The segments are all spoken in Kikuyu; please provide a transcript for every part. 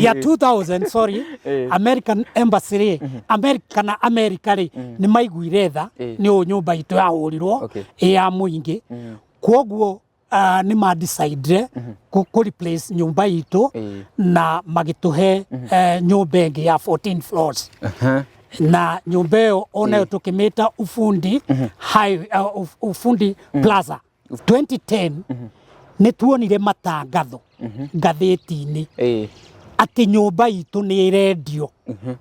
Ya 2000, sorry. American Embassy rĩ, America kana America rĩ, nĩ maiguire tha nĩ ũũ nyũmba itũ yahũrirwo ĩ ya mũingĩ. Kwoguo nĩ ma decide kũ replace nyũmba itũ na magĩtũhe nyũmba ĩngĩ ya 14 floors. Na nyũmba ĩyo onayo tũkĩmĩta Ufundi High, Ufundi Plaza. 2010 nĩ tuonire matangatho ngathĩti-inĩ atĩ nyũmba itũ nĩ ĩrendio.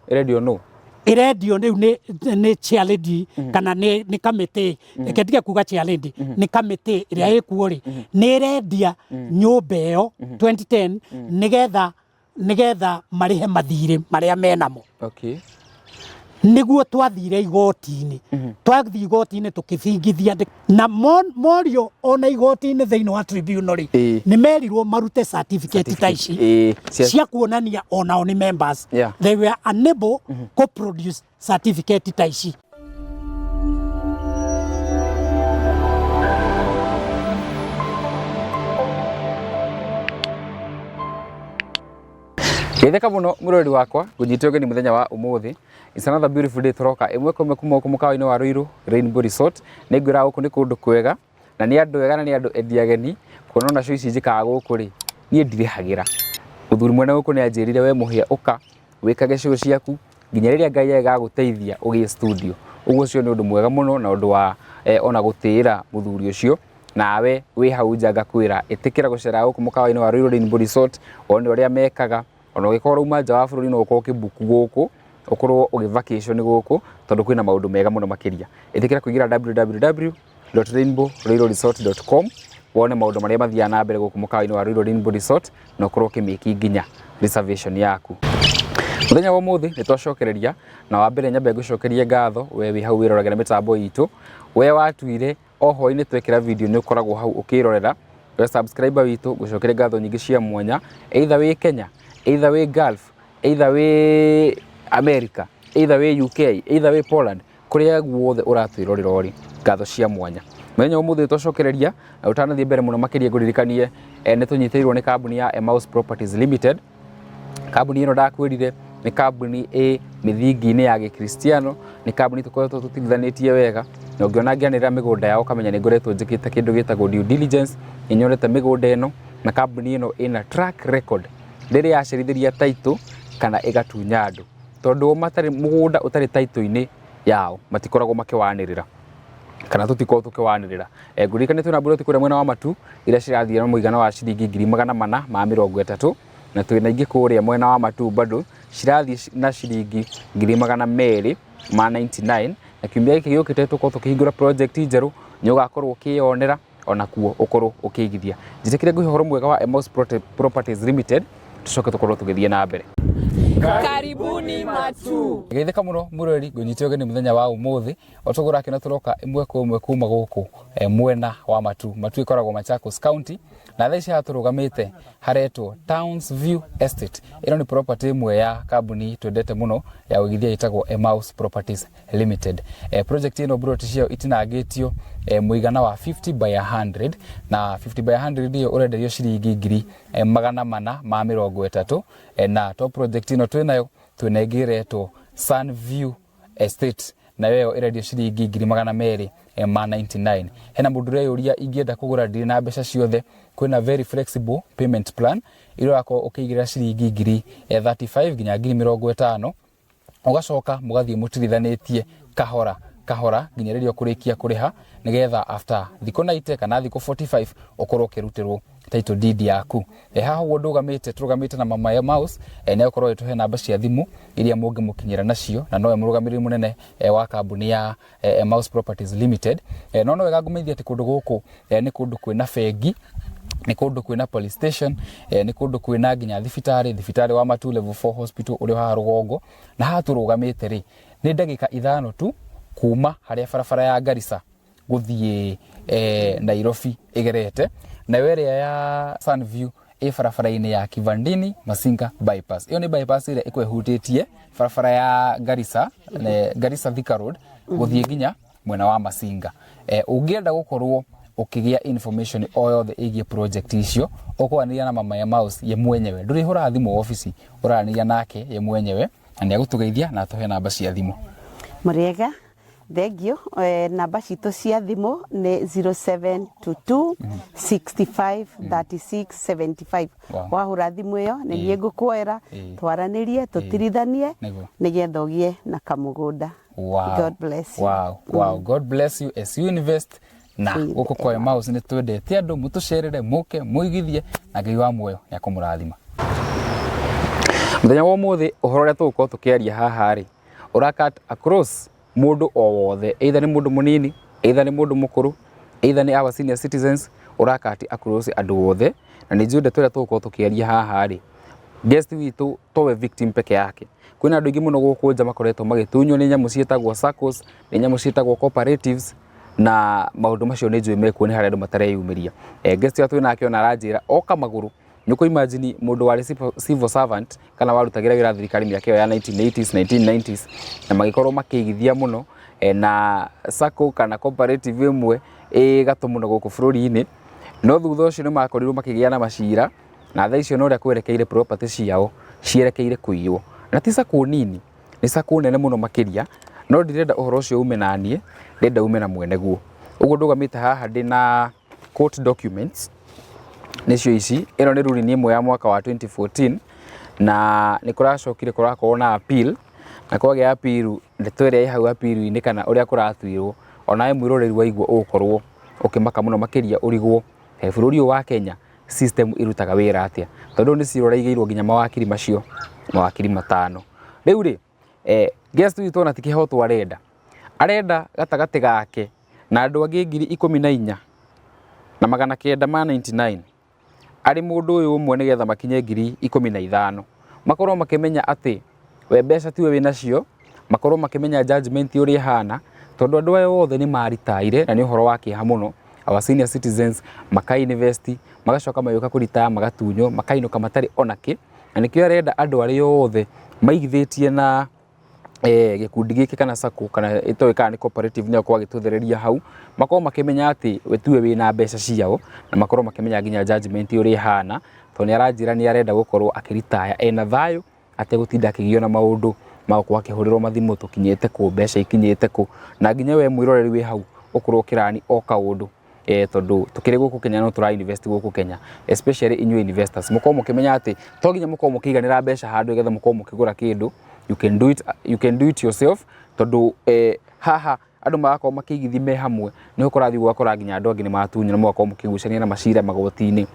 Ĩrendio nũ? Ĩrendio rĩu nĩ chair lady kana nĩ kamĩtĩ, reke ndige kuga chair lady, nĩ kamĩtĩ ĩrĩa ĩkuo rĩ, nĩ ĩrendia nyũmba ĩyo 2010 nĩgetha marĩhe mathirĩ marĩa menamo. Nĩguo twathire igoti-inĩ, twathiĩ igoti-inĩ tũkĩbingithia na morio ona igoti-inĩ thĩinĩ wa tribunal rĩ, nĩ merirwo marute certificate ta ici cia kuonania onao nĩ members. They were unable kũ produce certificate ta ici. Geithĩka mũno mũrori wakwa, ngũnyite ũgeni mũthenya wa ũmũthĩ. It's another beautiful day, tũroka ĩmwe kwa ĩmwe kuma gũkũ mũkawa-inĩ wa Ruiru Rainbow Resort. Nĩ ngwĩra gũkũ nĩ kũndũ kwega na nĩ andũ ega na nĩ andũ endi ageni, kuona ona show ici njĩkaga gũkũ rĩ, niĩ ndirĩhagĩra. Mũthuri mwene gũkũ nĩ anjĩrire, we Mũhĩa ũka wĩkage show ciaku nginya rĩrĩa Ngai agagũteithia ũgĩe studio. Ũguo ũcio nĩ ũndũ mwega mũno na ũndũ wa ona gũtĩĩra mũthuri ũcio. Nawe wĩ hau nja ngakwĩra ĩtĩkĩra gũcera gũkũ mũkawa-inĩ wa Ruiru Rainbow Resort, wone ũrĩa mekaga. Ona ũngĩkorwo ũrauma nja wa bũrũri no ũkorwo ũkĩmbuku gũkũ, ũkorwo ũgĩ vacation gũkũ, tondũ kwĩna maũndũ mega mũno makĩria. Ĩtĩkĩra kũingĩra www.rainbowruiruresort.com wone maũndũ marĩa mathiaga na mbere gũkũ mũkawa-inĩ wa Ruiru Rainbow Resort na ũkorwo ũkĩmĩki nginya reservation yaku. Mũthenya wa ũmũthĩ nĩ twacokereria, na wa mbere nyambe ngũcokerie ngatho we wĩ hau wĩroragĩra mĩtambo itũ, we watuire o hwainĩ twekĩra video nĩ ũkoragwo hau ũkĩrorera. We subscriber witũ ngũcokerie ngatho nyingĩ cia mwanya, either wĩ Kenya, either wĩ Gulf, either wĩ America, either wĩ UK, either wĩ Poland, kũrĩa guothe ũratwĩrorera ũrĩ, ngatho cia mwanya. Mũthenya wa ũmũthĩ twacokereria, na ũtanathiĩ mbere mũno makĩria ngũririkanie nĩ tũnyitĩrĩirwo nĩ kambuni ya Emmaus Properties Limited. Kambuni ĩno ndakwĩrire nĩ kambuni ĩ mĩthingi-inĩ ya gĩkristiano, nĩ kambuni tũkoretwo tũtigithanĩtie wega, na ũngĩona ngĩanĩrĩra mĩgũnda yao ũkamenya nĩ ngoretwo njĩkĩte kĩndũ gĩtagwo due diligence, nĩ nyonete mĩgũnda ĩno, na kambuni ĩno ĩna track record rĩrĩa yacerithĩria title kana ĩgatunya andũ, tondũ o matarĩ mũgũnda ũtarĩ title-inĩ yao matikoragwo makĩwanĩrĩra kana tũtikoragwo tũkĩwanĩrĩra. Ngũririkanie twĩna mburoti kũrĩa mwena wa Matu iria cirathiĩ na mũigana wa ciringi 430,000, na twĩna ingĩ kũrĩa mwena wa Matu bado cirathiĩ na ciringi 299,000, na kiumia gĩkĩ gĩũkĩte tũkorwo tũkĩhingũra project njerũ, nĩ ũgakorwo ũkĩyonera ona kuo ũkorwo ũkĩigithia. Njĩtĩkĩre ngũhe ũhoro mwega wa Emmaus Properties Limited, tũcoke tũkorwo tũgĩthiĩ na mbere. Karibuni Matu. Geithĩka mũno mũrori, ngũnyite ũgeni mũthenya wa ũmũthĩ, o toguo ũrakĩona tũroka ĩmwe kwa ĩmwe kuma gũkũ mwena wa Matu. Matu ĩkoragwo Machakos County, na thaa ici haha tũrũgamĩte haretwo Towns View Estate. Ĩno nĩ property ĩmwe ya kambuni twendete mũno ya ũigithia ĩtagwo Emmaus Properties Limited. Project ĩno mburoti ciayo itinangĩtio mũigana wa 50 by 100, na 50 by 100 ĩyo ũrenderio ciringi 430,000, na to project ĩno twĩnayo, twĩna ĩngĩ ĩretwo Sun View Estate, nayo ĩyo ĩrendio ciringi 299,000. Hena mũndũ ũreyũria ingĩenda kũgũra ndirĩ na mbeca ciothe, kwĩna very flexible payment plan ĩrĩa ũrakorwo ũkĩigĩrĩra ciringi 35,000 nginya 50,000, ũgacoka mũgathiĩ mũtirithanĩtie kahora kahora nginya rĩrĩa ũkũrĩkia kũrĩha, nĩgetha after thikũ 90 kana thikũ 45 ũkorwo ũkĩrutĩrwo title deed yaku. Haha ũguo ndũgamĩte, tũrũgamĩte na Mama Emmaus, nĩ egũkorwo agĩtũhe namba cia thimũ iria mũngĩmũkinyĩra nacio, na nowe mũrũgamĩrĩri mũnene wa kambuni ya Emmaus Properties Limited. No no wega ngũmenyithie atĩ kũndũ gũkũ nĩ kũndũ kwĩna bengi, nĩ kũndũ kwĩna police station, nĩ kũndũ kwĩna nginya thibitarĩ, thibitarĩ wa Matu Level 4 Hospital ũrĩa haha rũgongo, na haha tũrũgamĩte rĩ nĩ ndagĩka 5 tu kuma harĩa barabara ya Garissa gũthiĩ Nairobi ĩgerete, nayo ĩrĩa ya Sunview ĩ barabara-inĩ ya Kivandini Masinga bypass. Ĩyo nĩ bypass ĩrĩa ĩkoragwo ĩhutĩtie barabara ya Garissa, Garissa Thika Road gũthiĩ nginya mwena wa Masinga. Ũngĩenda gũkorwo Ũkĩgĩa information o yothe ĩgiĩ project icio, ũkwaranĩria na Mama Emmaus ye mwenyewe. Ndũrĩhũraga thimũ obici, ũraranĩria nake ye mwenyewe na nĩ agũtũgeithia na atũhe namba cia thimũ. Mũrĩega, thengiũ. Namba citũ cia thimũ nĩ 0722 65 36 75. Wahũra thimũ ĩyo nĩ niĩ ngũkuoera, twaranĩrie, tũtirithanie nĩgetha ũgĩe na kamũgũnda. God bless you. Wow. God bless you as you invest na gũkũ kwa Emmaus nĩ twendete andũ mũtũcerere mũke mũigithie na Ngai wa muoyo nĩ akũmũrathima. Mũthenya wa ũmũthĩ ũhoro ũrĩa tũgũkorwo tũkĩaria haha rĩ ũra cut across mũndũ o wothe, either nĩ mũndũ mũnini, either nĩ mũndũ mũkũrũ, either nĩ our senior citizens, ũra cut across andũ othe. Na nĩ njũĩ ndeto ĩrĩa tũgũkorwo tũkĩaria haha rĩ, guest witũ towe victim peke yake. Kwĩna andũ aingĩ mũno gũkũ nja makoretwo magĩtunywo nĩ nyamũ ciĩtagwo SACCOs, nĩ nyamũ ciĩtagwo cooperatives, na maũndũ macio nĩ njũĩ mekuo nĩ harĩa andũ matareyumĩria. Guest ũrĩa twĩ nake ona aranjĩra oka magũrũ. Nĩ ũkũ imagine mũndũ warĩ civil servant kana warutagĩra wĩra thirikari mĩaka ĩyo ya 1980s, 1990s, na magĩkorwo makĩigithia mũno na SACCO kana cooperative ĩmwe ĩ gatũ mũno gũkũ bũrũri-inĩ. No thutha ũcio nĩ makorirwo makĩgĩa na macira, na thaa icio na ũrĩa kwerekeire property ciao cierekeire kũiywo. Na ti SACCO nini, nĩ SACCO nene mũno makĩria, no ndirenda ũhoro ũcio ume na niĩ, ndĩrenda ume na mwene guo. Ũguo ndũgamĩte haha ndĩna court documents, nĩcio ici. Ĩno nĩ ruling ĩmwe ya mwaka wa 2014, na nĩ kũracokire kũrakorwo na appeal, na kwagĩa appeal, ndeto ĩrĩa ĩ hau appeal-inĩ kana ũrĩa kũratuirwo, onawe mwĩroreri waigua ũgũkorwo ũkĩmaka mũno makĩria ũrigwo bũrũri ũyũ wa Kenya system ĩrutaga wĩra atĩa, tondũ nĩ cira ũraigĩirwo nginya mawakiri macio, mawakiri matano. Rĩu rĩ, guest witũ ona ti kĩhoto arenda, arenda gatagatĩ gake na andũ angĩ 14,999 arĩ mũndũ ũyũ ũmwe, nĩgetha makinye 15,000, makorwo makĩmenya atĩ we mbeca tiwe wĩnacio, makorwo makĩmenya judgment ũrĩa ĩhana, tondũ andũ aya othe nĩ maritaire na nĩ ũhoro wa kĩeha mũno. Our senior citizens maka invest, magacoka magĩũka kũritaya, magatunywo, makainũka matarĩ ona kĩ. Na nĩkĩo arenda andũ arĩa othe maigithĩtie na gĩkundi gĩkĩ kana SACCO kana ĩtoĩ kana nĩ cooperative, nĩ akorwo agĩtũthereria hau, makorwo makĩmenya atĩ we tiwe wĩna mbeca ciao, na makorwo makĩmenya nginya judgment ũrĩa ĩhana, tondũ nĩ aranjĩra nĩ arenda gũkorwo akĩritaya ena thayũ, ategũtinda akĩgio na maũndũ ma gũkorwo akĩhũrĩrwo mathimũ, tũkinyĩte kũ, mbeca ikinyĩte kũ, na nginya we mwĩroreri wĩ hau ũkorwo ũkĩrani o kaũndũ, tondũ tũkĩrĩ gũkũ Kenya no tũra invest gũkũ Kenya, especially inyuĩ investors, mũkorwo mũkĩmenya atĩ to nginya mũkorwo mũkĩiganĩra mbeca handũ nĩgetha mũkorwo mũkĩgũra kĩndũ. You can do it, you can do it yourself, tondũ haha andũ marakorwo makĩigithia me hamwe, nĩho kũrathiĩ ũgakora nginya andũ angĩ nĩ matunywo na mũgakorwo mũkĩgucania na macira magoti-inĩ,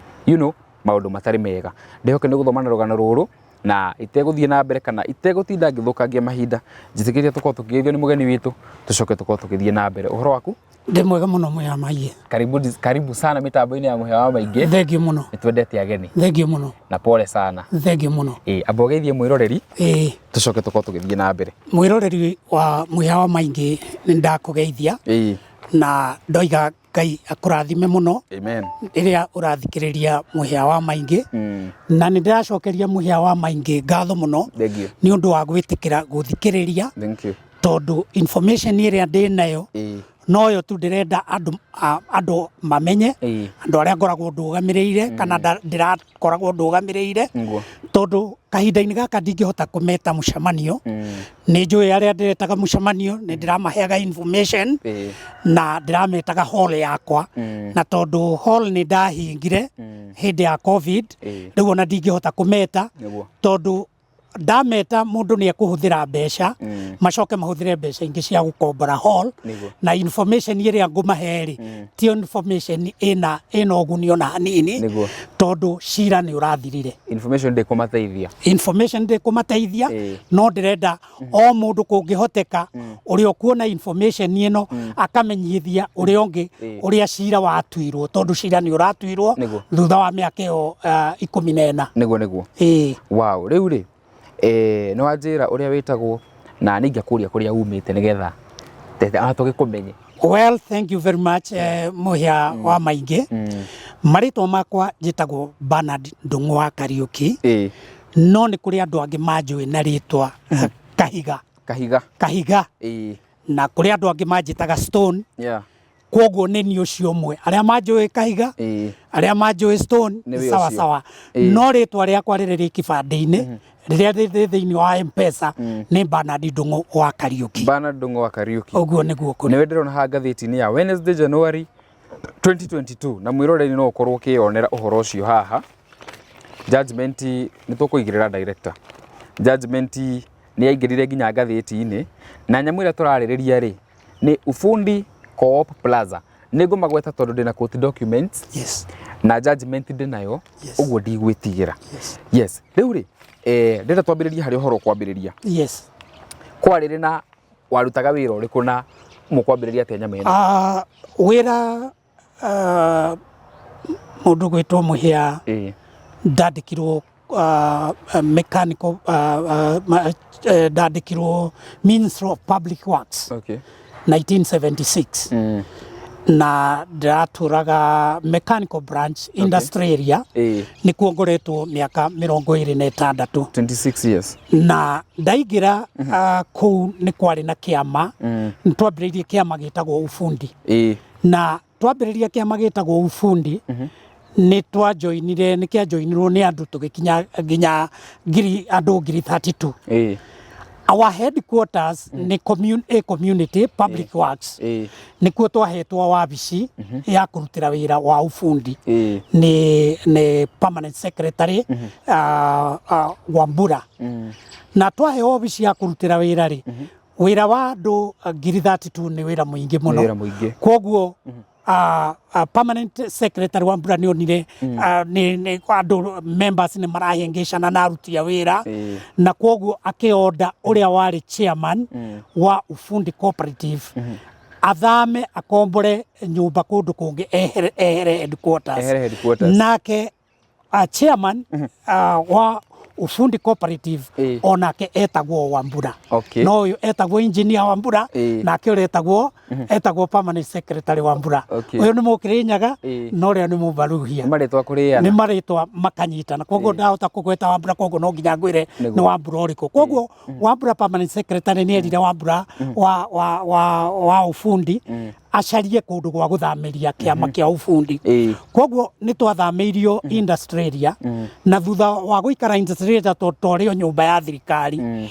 maũndũ matarĩ mega. Ndĩhoke nĩ gũthoma na rũgano rũrũ na itegũthiĩ na mbere kana itegũtinda ngĩthũkangia mahinda, njĩtĩkĩrie tũkorwo tũkĩgeithio nĩ mũgeni witũ, tũcoke tũkorwo tũgĩthiĩ na mbere. Ũhoro waku? Ndĩ mwega mũno, Mũhĩa Maingĩ. Karibu, karibu sana mĩtambo-inĩ ya Mũhĩa wa Maingĩ. Thengiũ mũno. Nĩ twendete ageni. Thengiũ mũno. Na pole sana. Thengiũ mũno. Ĩĩ, amba ũgeithie mwĩroreri. Tũcoke tũkorwo tũgĩthiĩ na mbere. Mwĩroreri wa Mũhĩa wa Maingĩ, nĩ ndakũgeithia. Na ndoiga Ngai akũrathime mũno. Amen. Rĩrĩa ũrathikĩrĩria Mũhĩa wa Maingĩ. Na nĩ ndĩracokeria Mũhĩa wa Maingĩ ngatho mũno Thank you. nĩ ũndũ wa gwĩtĩkĩra gũthikĩrĩria. Thank you. Tondũ information ĩrĩa ndĩ nayo noyo tu ndĩrenda andũ mamenye, andũ arĩa ngoragwo ndũgamĩrĩire kana ndĩrakoragwo ndũgamĩrĩire, tondũ kahinda-inĩ gaka ndingĩhota kũmeta mũcemanio. Nĩ njũĩ arĩa ndĩretaga mũcemanio nĩ ndĩramaheaga information na ndĩrametaga hall yakwa, na tondũ hall nĩ ndahingire hĩndĩ ya COVID, rĩu ona ndingĩhota kũmeta, tondũ ndameta mũndũ nĩ ekũhũthĩra mbeca, macoke mahũthĩre mbeca ingĩ cia gũkombora hall, na information ĩrĩa ngũmahe rĩ, ti information ĩna ũguni ona hanini, tondũ cira nĩ ũrathirire. Information ndĩkũmateithia. Information ndĩkũmateithia. No ndĩrenda o mũndũ kũngĩhoteka ũrĩa ũkuona information ĩno akamenyithia ũrĩa ũngĩ ũrĩa cira watuirwo, tondũ cira nĩ ũratuirwo thutha wa mĩaka ĩyo 14. Nĩguo nĩguo. Wow, rĩu rĩ, nĩ wanjĩra ũrĩa wĩtagwo na nĩ ingĩakũria kũrĩa umĩte nĩgetha tũgĩkũmenye. Well, thank you very much, Mũhĩa wa Maingĩ. Marĩtwa makwa njĩtagwo Bernard Ndung'u wa Kariũki, no nĩ kũrĩ andũ angĩ manjũĩ na rĩtwa Kahiga. Kahiga. Kahiga. Na kũrĩ andũ angĩ manjĩtaga Stone. Kwoguo nĩ niĩ ũcio ũmwe, arĩa manjũĩ Kahiga, arĩa manjũĩ Stone, Nĩ nĩ we sawa ũcio. Sawa. No rĩtwa rĩakwa rĩrĩ rĩ kĩbandĩ-inĩ, rĩrĩa rĩ thĩinĩ wa M-Pesa, nĩ Bernard Ndung'u wa Kariũki. Bernard Ndung'u wa Kariuki. Ũguo nĩguo kũrĩ. Nĩwe ndĩrona haha ngathĩti-inĩ ya Wednesday, January 2022, na mwĩroreri no ũkorwo ũkĩyonera ũhoro ũcio haha. Judgment nĩ tũkũigĩrĩra director. Judgment nĩ yaingĩrire nginya ngathĩti-inĩ, na nyamũ ĩrĩa tũrarĩrĩria rĩ nĩ Ufundi Co-op Plaza. Nĩ ngũmagweta tondũ ndĩna court documents na judgment ndĩnayo. Ũguo ndigwĩtigĩra. Yes, rĩu rĩ, ndĩrenda twambĩrĩrie harĩa ũhoro ũkwambĩrĩria. Kwarĩrĩ na warutaga wĩra ũrĩkũ na mũkwambĩrĩria atĩa nyama ĩno? Ah, wĩra, mũndũ gwĩtwo Mũhĩa, ndandĩkirwo mechanical, ndandĩkirwo Ministry of Public Works 1976, na ndĩratũraga mechanical branch, industry area. Nĩkuo ngoretwo mĩaka 26. 26 years. Na ndaingĩra kũu nĩ kwarĩ na kĩama. Nĩ twambĩrĩirie kĩama gĩtagwo Ufundi. Na twambĩrĩria kĩama gĩtagwo Ufundi, nĩ twajoinire, nĩ kĩajoinirwo nĩ andũ tũgĩkinya nginya ngiri, andũ 32,000. Our headquarters nĩ a community public works. Nĩkuo twahetwo wabici ya kũrutĩra wĩra wa ufundi nĩ permanent secretary Wambura. Na twaheo wabici ya kũrutĩra wĩra rĩ, wĩra wa andũ 32,000 nĩ wĩra mũingĩ mũno. Nĩ wĩra mũingĩ. Kwoguo permanent secretary Wambura nĩ onire nĩ andũ members nĩ marahĩngĩcana na aruti a wĩra, na kwoguo akĩonda ũrĩa warĩ chairman wa Ufundi Cooperative athame akombore nyũmba kũndũ kũngĩ, ehere headquarters. Ehere headquarters. Nake chairman wa Ufundi Cooperative onake etagwo Wambura. No ũyũ etagwo engineer Wambura, nake ũrĩa etagwo permanent secretary Wambura. Ũyũ nĩ Mũkĩrĩnyaga, na ũrĩa nĩ Mũbaruhia. Nĩ marĩtwa kũrĩana. Nĩ marĩtwa makanyitana. Koguo ndahota kũgweta Wambura, koguo no nginya ngwĩre nĩ Wambura ũrĩkũ. Koguo Wambura permanent secretary nĩ erire Wambura wa Ufundi acarie kũndũ gwa gũthamĩria kĩama kĩa ufundi. Koguo nĩ twathamĩirio industry area, na thutha wa gũikara industry area, tondũ twarĩ o nyũmba ya thirikari,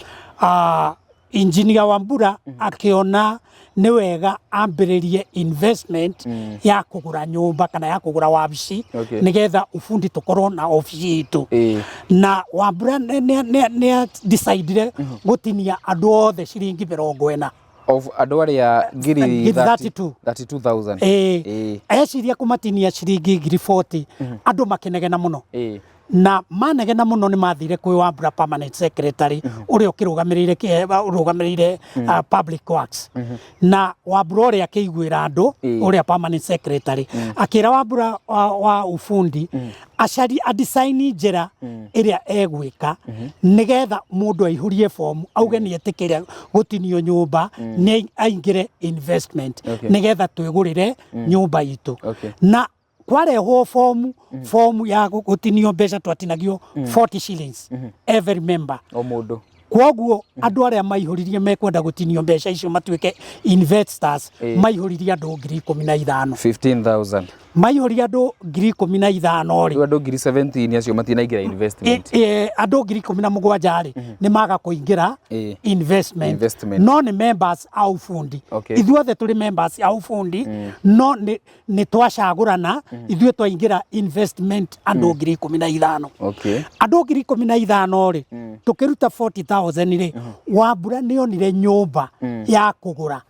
engineer Wambura akĩona nĩ wega ambĩrĩrie investment ya kũgũra nyũmba kana ya kũgũra wabici, nĩgetha ufundi tũkorwo na obici itũ. Na Wambura nĩ decidire gũtinia andũ othe ciringi 40. Of andũ arĩa ngiri Ngiri 32. 32,000. Eciria kũmatinia ciringi 40,000, andũ makĩnegena mũno. Na manegena mũno, nĩ mathire kwĩ Wambura permanent secretary ũrĩa ũkĩrũgamĩrĩire ũrũgamĩrĩire public works, na Wambura ũrĩa akĩiguĩra andũ, ũrĩa permanent secretary akĩra Wambura wa Ufundi acari adesign njĩra ĩrĩa egwĩka nĩgetha mũndũ aihũrie fomu auge nĩ etĩkĩre gũtinio nyũmba, nĩ aingĩre investment, nĩgetha twĩgũrĩre nyũmba itũ. Na kwarehwo fomu ya gũtinio mbeca, twatinagio 40 shillings every member. O mũndũ. Kwoguo andũ arĩa maihũririe mekwenda gũtinio mbeca icio matuĩke investors, maihũririe andũ 15,000. 15,000. Maihũria andũ 15,000 rĩ, Rĩu andũ 17,000 acio matinaingĩra investment. Andũ 17,000 rĩ, nĩ maga kũingĩra investment. Investment. No nĩ members a ufundi. Ithuothe tũrĩ members a ufundi, no nĩ twacagũrana ithuĩ twaingĩra investment andũ 15,000. Andũ 15,000 rĩ, tũkĩruta 40,000 rĩ, Wambura nĩ onire nyũmba ya kũgũra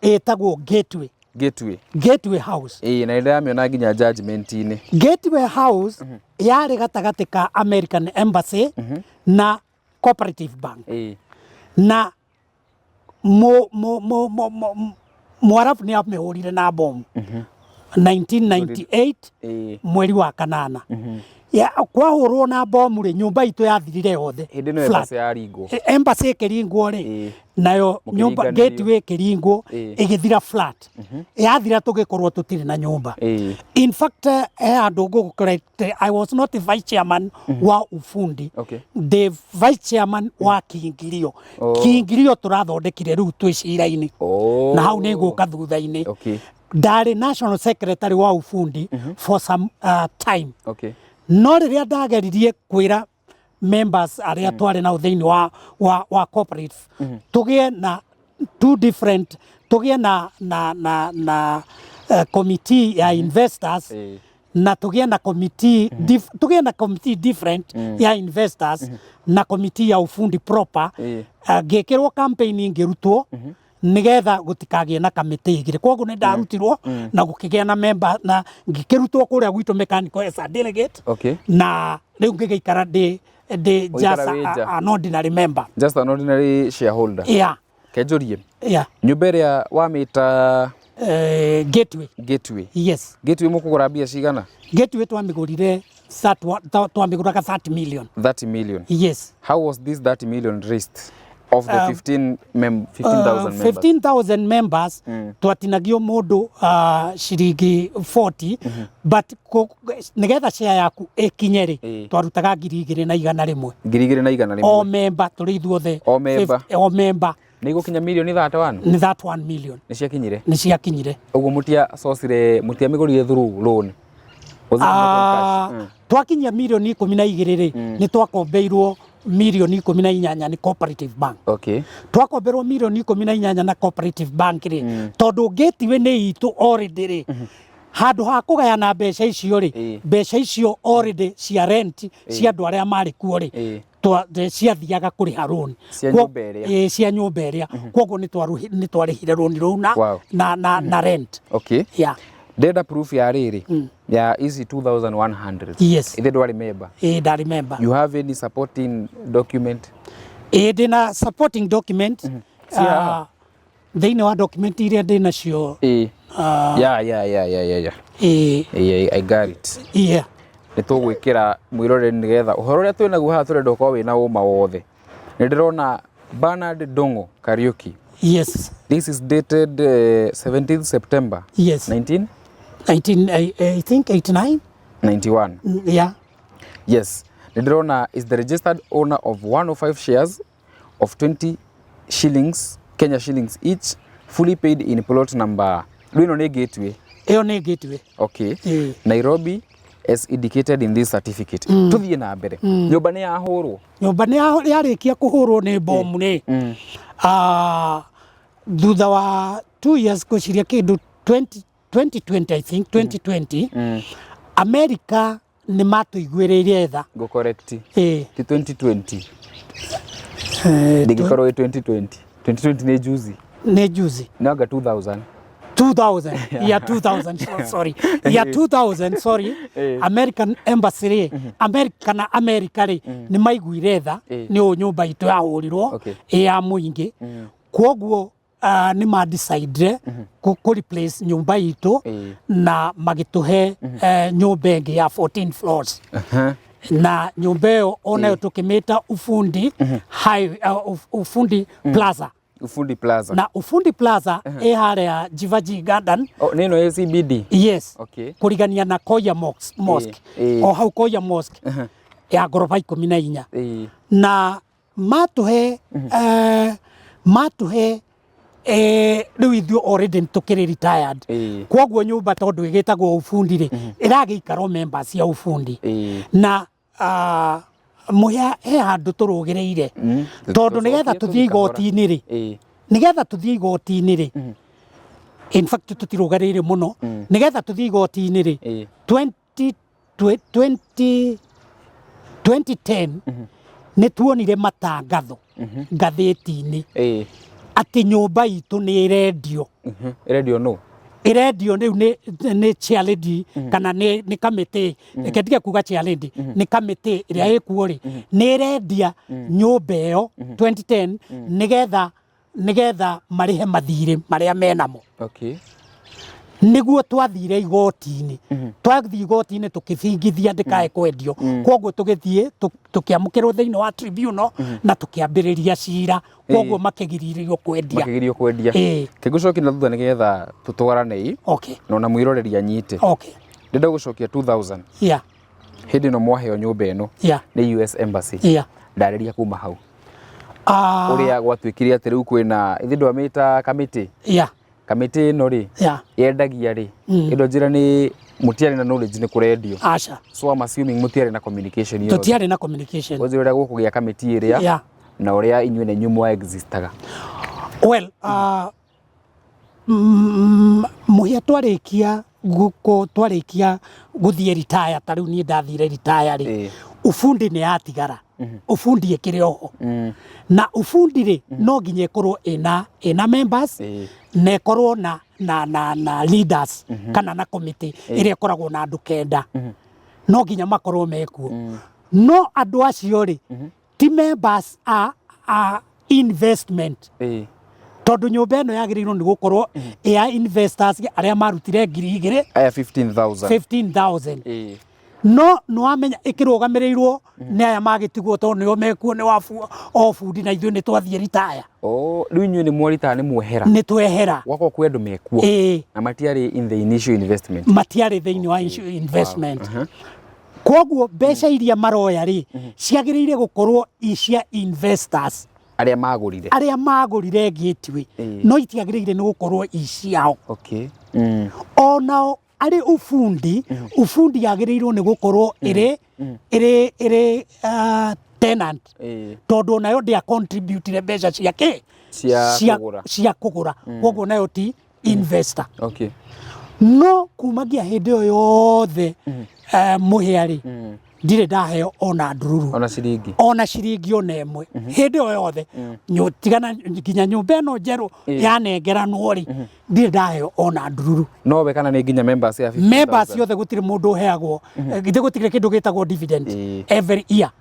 ĩtagwo Gateway. Gateway. Gateway House. Ĩĩ, na nĩndĩramĩona nginya judgment-inĩ. Gateway House yarĩ gatagatĩ ka American Embassy na Cooperative Bank. Na mu Mwarabu nĩ amĩhũrire na bomu 1998, mweri wa kanana. Ya, kwahũrwo na bomu rĩ, nyũmba itũ yathirire yothe. Hĩndĩ ĩno Flat. Embassy yaringwo. Embassy ĩkĩringwo rĩ, nayo nyũmba Mũkĩringanĩrio. Gateway ĩkĩringwo, ĩgĩthira flat. Yathira, tũgĩkorwo tũtirĩ na nyũmba. In fact, he handũ ngũgũcorrect. I was not the vice chairman wa Ufundi. The vice chairman wa Kiingilio. Oh. Kiingilio tũrathondekire rĩu twĩ cira-inĩ, Oh. na hau nĩ ngũka thutha-inĩ. Ndarĩ national secretary wa ufundi for some time. No rĩrĩa ndageririe kwĩra members arĩa twarĩ nao thĩinĩ wa cooperative tũgĩe na two different, tũgĩe na committee ya investors na tũgĩe na committee tũgĩe na committee different ya investors na committee ya ufundi proper, ngĩkĩrwo campaign ngĩrutwo nigetha gũtikagĩe na kamĩtĩ igĩrĩ. Koguo nĩ ndarutirwo na gũkĩgĩa na member na ngĩkĩrutwo kũrĩa gwitũ mechanical as a delegate na rĩu ngĩgĩikara ndĩ Ũikara just wĩ nja. an ordinary member. Just an ordinary shareholder. Yeah. Kenjũrie, nyũmba ĩrĩa wamĩta? Gateway. Gateway. Yes. Gateway mũkũgũra mbia cigana? Gateway twamĩgũrire twamĩgũraga 30 million. 30 million? Yes. How was this 30 million raised of the 15,000 members? 15,000 members, twatinagio mũndũ ciringi 40, but nĩgetha share yaku ĩkinye rĩ, twarutaga 2,100. 2,100? O member, tũrĩ ithuothe. O member. O member. Nĩ igũkinya mirioni 31? Nĩ 31 million. Nĩ ciakinyire? Nĩ ciakinyire. Ũguo mũtiacocire, mũtiamĩgũrire through loan? Was it not on cash? Twakinyia mirioni 12 rĩ, nĩ twakombeirwo mirioni 18 nĩ Cooperative Bank. Twakomberwo mirioni 18 na Cooperative Bank rĩ, tondũ Gateway nĩ itũ already rĩ, handũ ha kũgayana mbeca icio rĩ, mbeca icio already cia rent cia andũ arĩa marĩ kuo rĩ, ciathiaga kũrĩha loan. Cia nyũmba ĩrĩa. Ĩĩ, cia nyũmba ĩrĩa. Koguo nĩ twarĩhire loan rũu na, na rent. Yeah. Ndĩrenda proof ya rĩrĩ, ya ici 2100. Ithe ndwarĩ member? Ĩĩ, ndarĩ member. You have any supporting document? Ĩĩ, ndĩna supporting document. Ci haha? Thĩinĩ wa document iria ndĩ nacio, Yeah. Ĩĩ. I got it. Nĩ tũgwĩkĩra mwĩroreri nĩgetha ũhoro ũrĩa twĩ naguo haha tũrenda ũkorwo wĩna ũma wothe. Nĩ ndĩrona Bernard Dongo Kariuki. This is dated 17th September 19 19, I think 89. 91. Yeah. Yes, nĩ ndĩrona is the registered owner of 105 shares of 20 shillings, Kenya shillings each, fully paid in plot number, rĩu ĩno nĩ Gateway? Ĩyo nĩ Gateway. Ĩĩ. Nairobi, as indicated in this certificate. Tuthiĩ na mbere, nyũmba nĩ yahũrwo. Nyũmba nĩ yarĩkia kũhũrwo nĩ bomu rĩ, thutha wa 2 years, ngwĩciria kĩndũ 20, 2020, I think 2020, America nĩ matũiguĩrĩire tha. Ngũ correct. Ti 2020. Ndĩngĩkorwo ĩ 2020. 2020 nĩ juzi. Nĩ juzi. Nĩ anga 2000. 2000, year 2000, sorry, year 2000, sorry. American Embassy rĩ, America kana America rĩ, nĩ maiguire tha nĩ ũũ nyũmba itũ yahũrirwo ĩ ya mũingĩ. Kwoguo nĩ ma decide kũ replace nyũmba itũ na magĩtũhe nyũmba ĩngĩ ya 14 floors, na nyũmba ĩyo onayo tũkĩmĩta Ufundi Highway, Ufundi Plaza. Ufundi Plaza. Na Ufundi Plaza ĩ harĩa Jivaji Garden. Oh, nĩ ĩno ĩ CBD? Yes. Kũrigania na Koya Mosque. O hau Koya Mosque ya ngoroba 14. Na matũhe rĩu ithuĩ already nĩ tũkĩrĩ retired. Kwoguo nyũmba tondũ ĩgĩtagwo Ufundi rĩ, ĩragĩikaro members ya Ufundi. Na mũhĩa he handũ tũrũgĩrĩire, tondũ nĩgetha tũthiĩ Tũcokie kahora. igoti-inĩ rĩ, nĩgetha tũthiĩ igoti-inĩ rĩ, in fact tũtirũgarĩire mũno, nĩgetha tũthiĩ igoti-inĩ rĩ, 20 20 2010 nĩ tuonire matangatho ngathĩti-inĩ atĩ nyũmba itũ nĩ ĩrendio. Ĩrendio no? Ĩrendio rĩu nĩ chairlady kana nĩ kamĩtĩ, reke ndige kuga chairlady, nĩ kamĩtĩ ĩrĩa ĩkuo rĩ, nĩ ĩrendia nyũmba ĩyo 2010 nĩgetha marĩhe mathirĩ marĩa menamo. Nĩguo twathire igoti-inĩ, twathiĩ igoti-inĩ tũkĩbingithia ndĩkae kwendio. Koguo tũgĩthiĩ tũkĩamũkĩrwo thĩinĩ wa tribunal na tũkĩambĩrĩria cira, koguo makĩgirĩrĩrio kwendia. Makĩgirio kwendia. Ĩĩ. Kĩngũcokia na thutha nĩgetha tũtwarane na ona mwĩroreri anyite. Ndĩrenda gũcokia 2000, hĩndĩ ĩno mwaheo nyũmba ĩno nĩ US Embassy. Ndarĩria kuma hau ũrĩa gwatuĩkire atĩ rĩu kwĩna ithe ndwamĩta kamĩtĩ. Kamĩtĩ ĩno rĩ yendagia rĩ, ĩno njĩra nĩ mũtiarĩ na knowledge nĩ kũrendio? Aca. So I'm assuming mũtiarĩ na communication yothe. Tũtiarĩ na communication. Ũnjĩre ũrĩa gũkũgĩa kamĩtĩ ĩrĩa na ũrĩa inyuĩ na inyuĩ mwa existaga. Well, mũhĩa twarĩkia gũkũ, twarĩkia gũthiĩ retire, ta rĩu niĩ ndathire retire rĩ, ubundi nĩ yatigara, ubundi ĩkĩrĩ oho, na ubundi rĩ, no nginya ĩkorwo ĩna members na ĩkorwo na leaders kana na committee ĩrĩa ĩkoragwo na andũ 9, no nginya makorwo mekuo. No andũ acio rĩ, ti members a investment, tondũ nyũmba ĩno yagĩrĩirwo nĩ gũkorwo ĩ ya investors arĩa marutire 2000. Aya 15,000. 15,000. No nĩwamenya ĩkĩrũgamĩrĩirwo nĩ aya magĩtigwo, tondũ nĩo mekuo, nĩ wabu o bundi, na ithuĩ nĩ twathiĩ ritaya. Oh, rĩu inyuĩ nĩ mwaritaya, nĩ mwehera? Nĩ twehera. Gwakorwo kwĩ andũ mekuo na matiarĩ in the initial investment. Matiarĩ thĩinĩ wa investment. Koguo mbeca iria maroya rĩ, ciagĩrĩire gũkorwo i cia investors arĩa magũrire. Arĩa magũrire Gateway, no itiagĩrĩire nĩ gũkorwo i ciao. Onao arĩ ubundi, ubundi yagĩrĩirwo nĩ gũkorwo ĩrĩ tenant, tondũ onayo ndĩa contributire mbeca cia kĩ? Cia kũgũra. Cia kũgũra. Koguo nayo ti investor. No kumagia hĩndĩ ĩyo yothe, mũhĩa rĩ, ndirĩ ndaheo ona ndururu. Ona ciringi. Ona ciringi ona ĩmwe hĩndĩ ĩyo yothe. Tigana nginya nyũmba ĩno njerũ yanengeranwo rĩ, ndirĩ ndaheo ona ndururu. Nowe kana nĩ nginya members ya 15,000? Members yothe, gũtirĩ mũndũ ũheagwo. Githĩ gũtirĩ kĩndũ gĩtagwo dividend every year?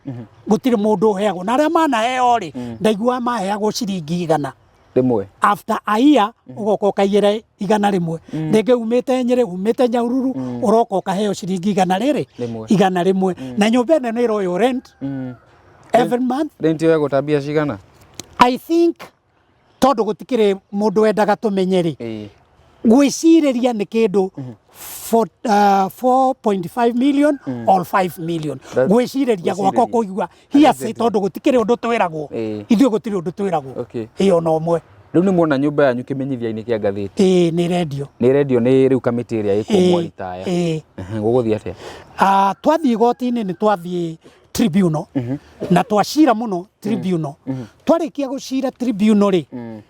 Gũtirĩ mũndũ ũheagwo, na arĩa manaheo rĩ, ndaiguaga maheagwo ciringi 100. Rĩmwe. After a year ũgoka ũkaiyĩra 100. Rĩngĩ umĩte Nyĩrĩ, umĩte Nyahururu, ũroka ũkaheo ciringi igana rĩrĩ. Rĩmwe. 100. Na nyũmba ĩno nĩ ĩroywo rent every month. Rent yoyagwo ta mbia cigana? I think tondũ gũtikĩrĩ mũndũ wendaga tũmenye rĩ, gwĩcirĩria nĩ kĩndũ 4.5 million or 5 million. Gwĩcirĩria gwakwa. Gwĩcirĩria. Kũigua hearsay, tondũ gũtikĩrĩ ũndũ twĩragwo. Ithuĩ gũtirĩ ũndũ twĩragwo. Ĩyo no ũmwe. Rĩu nĩ muona nyũmba yanyu kĩmenyithia-inĩ kĩa ngathĩti. Ĩĩ, nĩ rendio. Nĩ rendio nĩ rĩu kamĩtĩ ĩrĩa ĩkwo mwaritaya. Ĩĩ. Gũgũthiĩ atĩa? Ah, twathiĩ igoti-inĩ, nĩ twathiĩ tribunal na twacira mũno tribunal. Twarĩkia gũcira tribunal rĩ,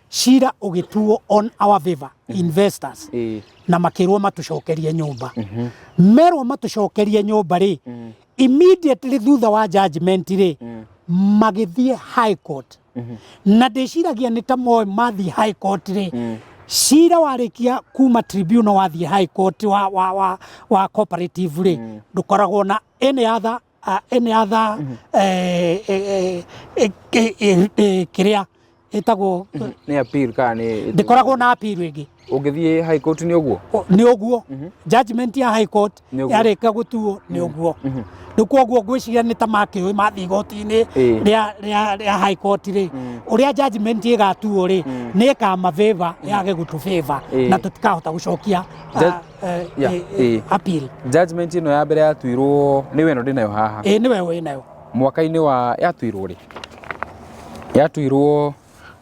cira ũgĩtuo on our favor, investors, na makĩrwo matũcokerie nyũmba. Merwo matũcokerie nyũmba rĩ, immediately thutha wa judgment rĩ, magĩthiĩ high court, na ndĩciragia nĩ ta moĩ mathiĩ high court rĩ, cira warĩkia kuma tribunal wathiĩ high court wa cooperative rĩ, ndũkoragwo na any other kĩrĩa ĩtagwo. Nĩ appeal kana nĩ Ndĩkoragwo na appeal ĩngĩ. Ũngĩthiĩ high court nĩ ũguo? Nĩ ũguo, judgment ya high court Nĩ ũguo. yarĩka gũtuo nĩ ũguo. Rĩu koguo ngwĩciria nĩ ta makĩũĩ mathiĩ igoti-inĩ rĩa high court rĩ, ũrĩa judgment ĩgatuo rĩ, nĩ ĩkama favor yage gũtũ favor na tũtikahota gũcokia appeal. Judgment ĩno ya mbere yatuirwo nĩ we ĩno ndĩnayo haha? Ĩĩ, nĩwe wĩnayo. Mwaka-inĩ wa yatuirwo rĩ? Yatuirwo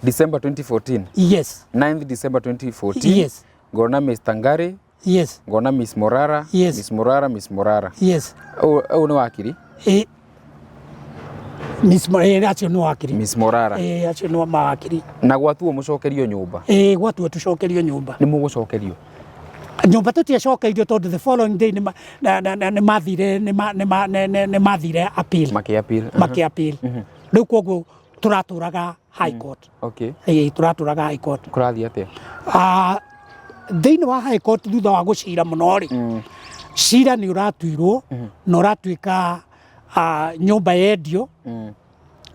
December 2014. Yes. 9th December 2014. Yes. Ngona Mr. Ngari, ngona Miss Morara, Miss Morara, Miss Morara. Ũyũ nĩ wakiri? Ĩ, Miss acio nĩ wakiri. Miss Morara. Ĩ, acio nĩ mawakiri. Na gwatuo mũcokerio nyũmba. Ĩ, gwatuo tũcokerio nyũmba. Nĩ mũgũcokerio? Nyũmba tũtiacokeirio, tondũ the following day nĩ mathire nĩ mathire appeal. Makĩ appeal. Makĩ appeal. Rĩu koguo tũratũraga high court. Ĩ, tũratũraga high court. Kũrathiĩ atĩa? Ah, thĩinĩ wa high court, thutha wa gũcira mũno rĩ, cira nĩ ũratuirwo na ũratuĩka nyũmba yendio,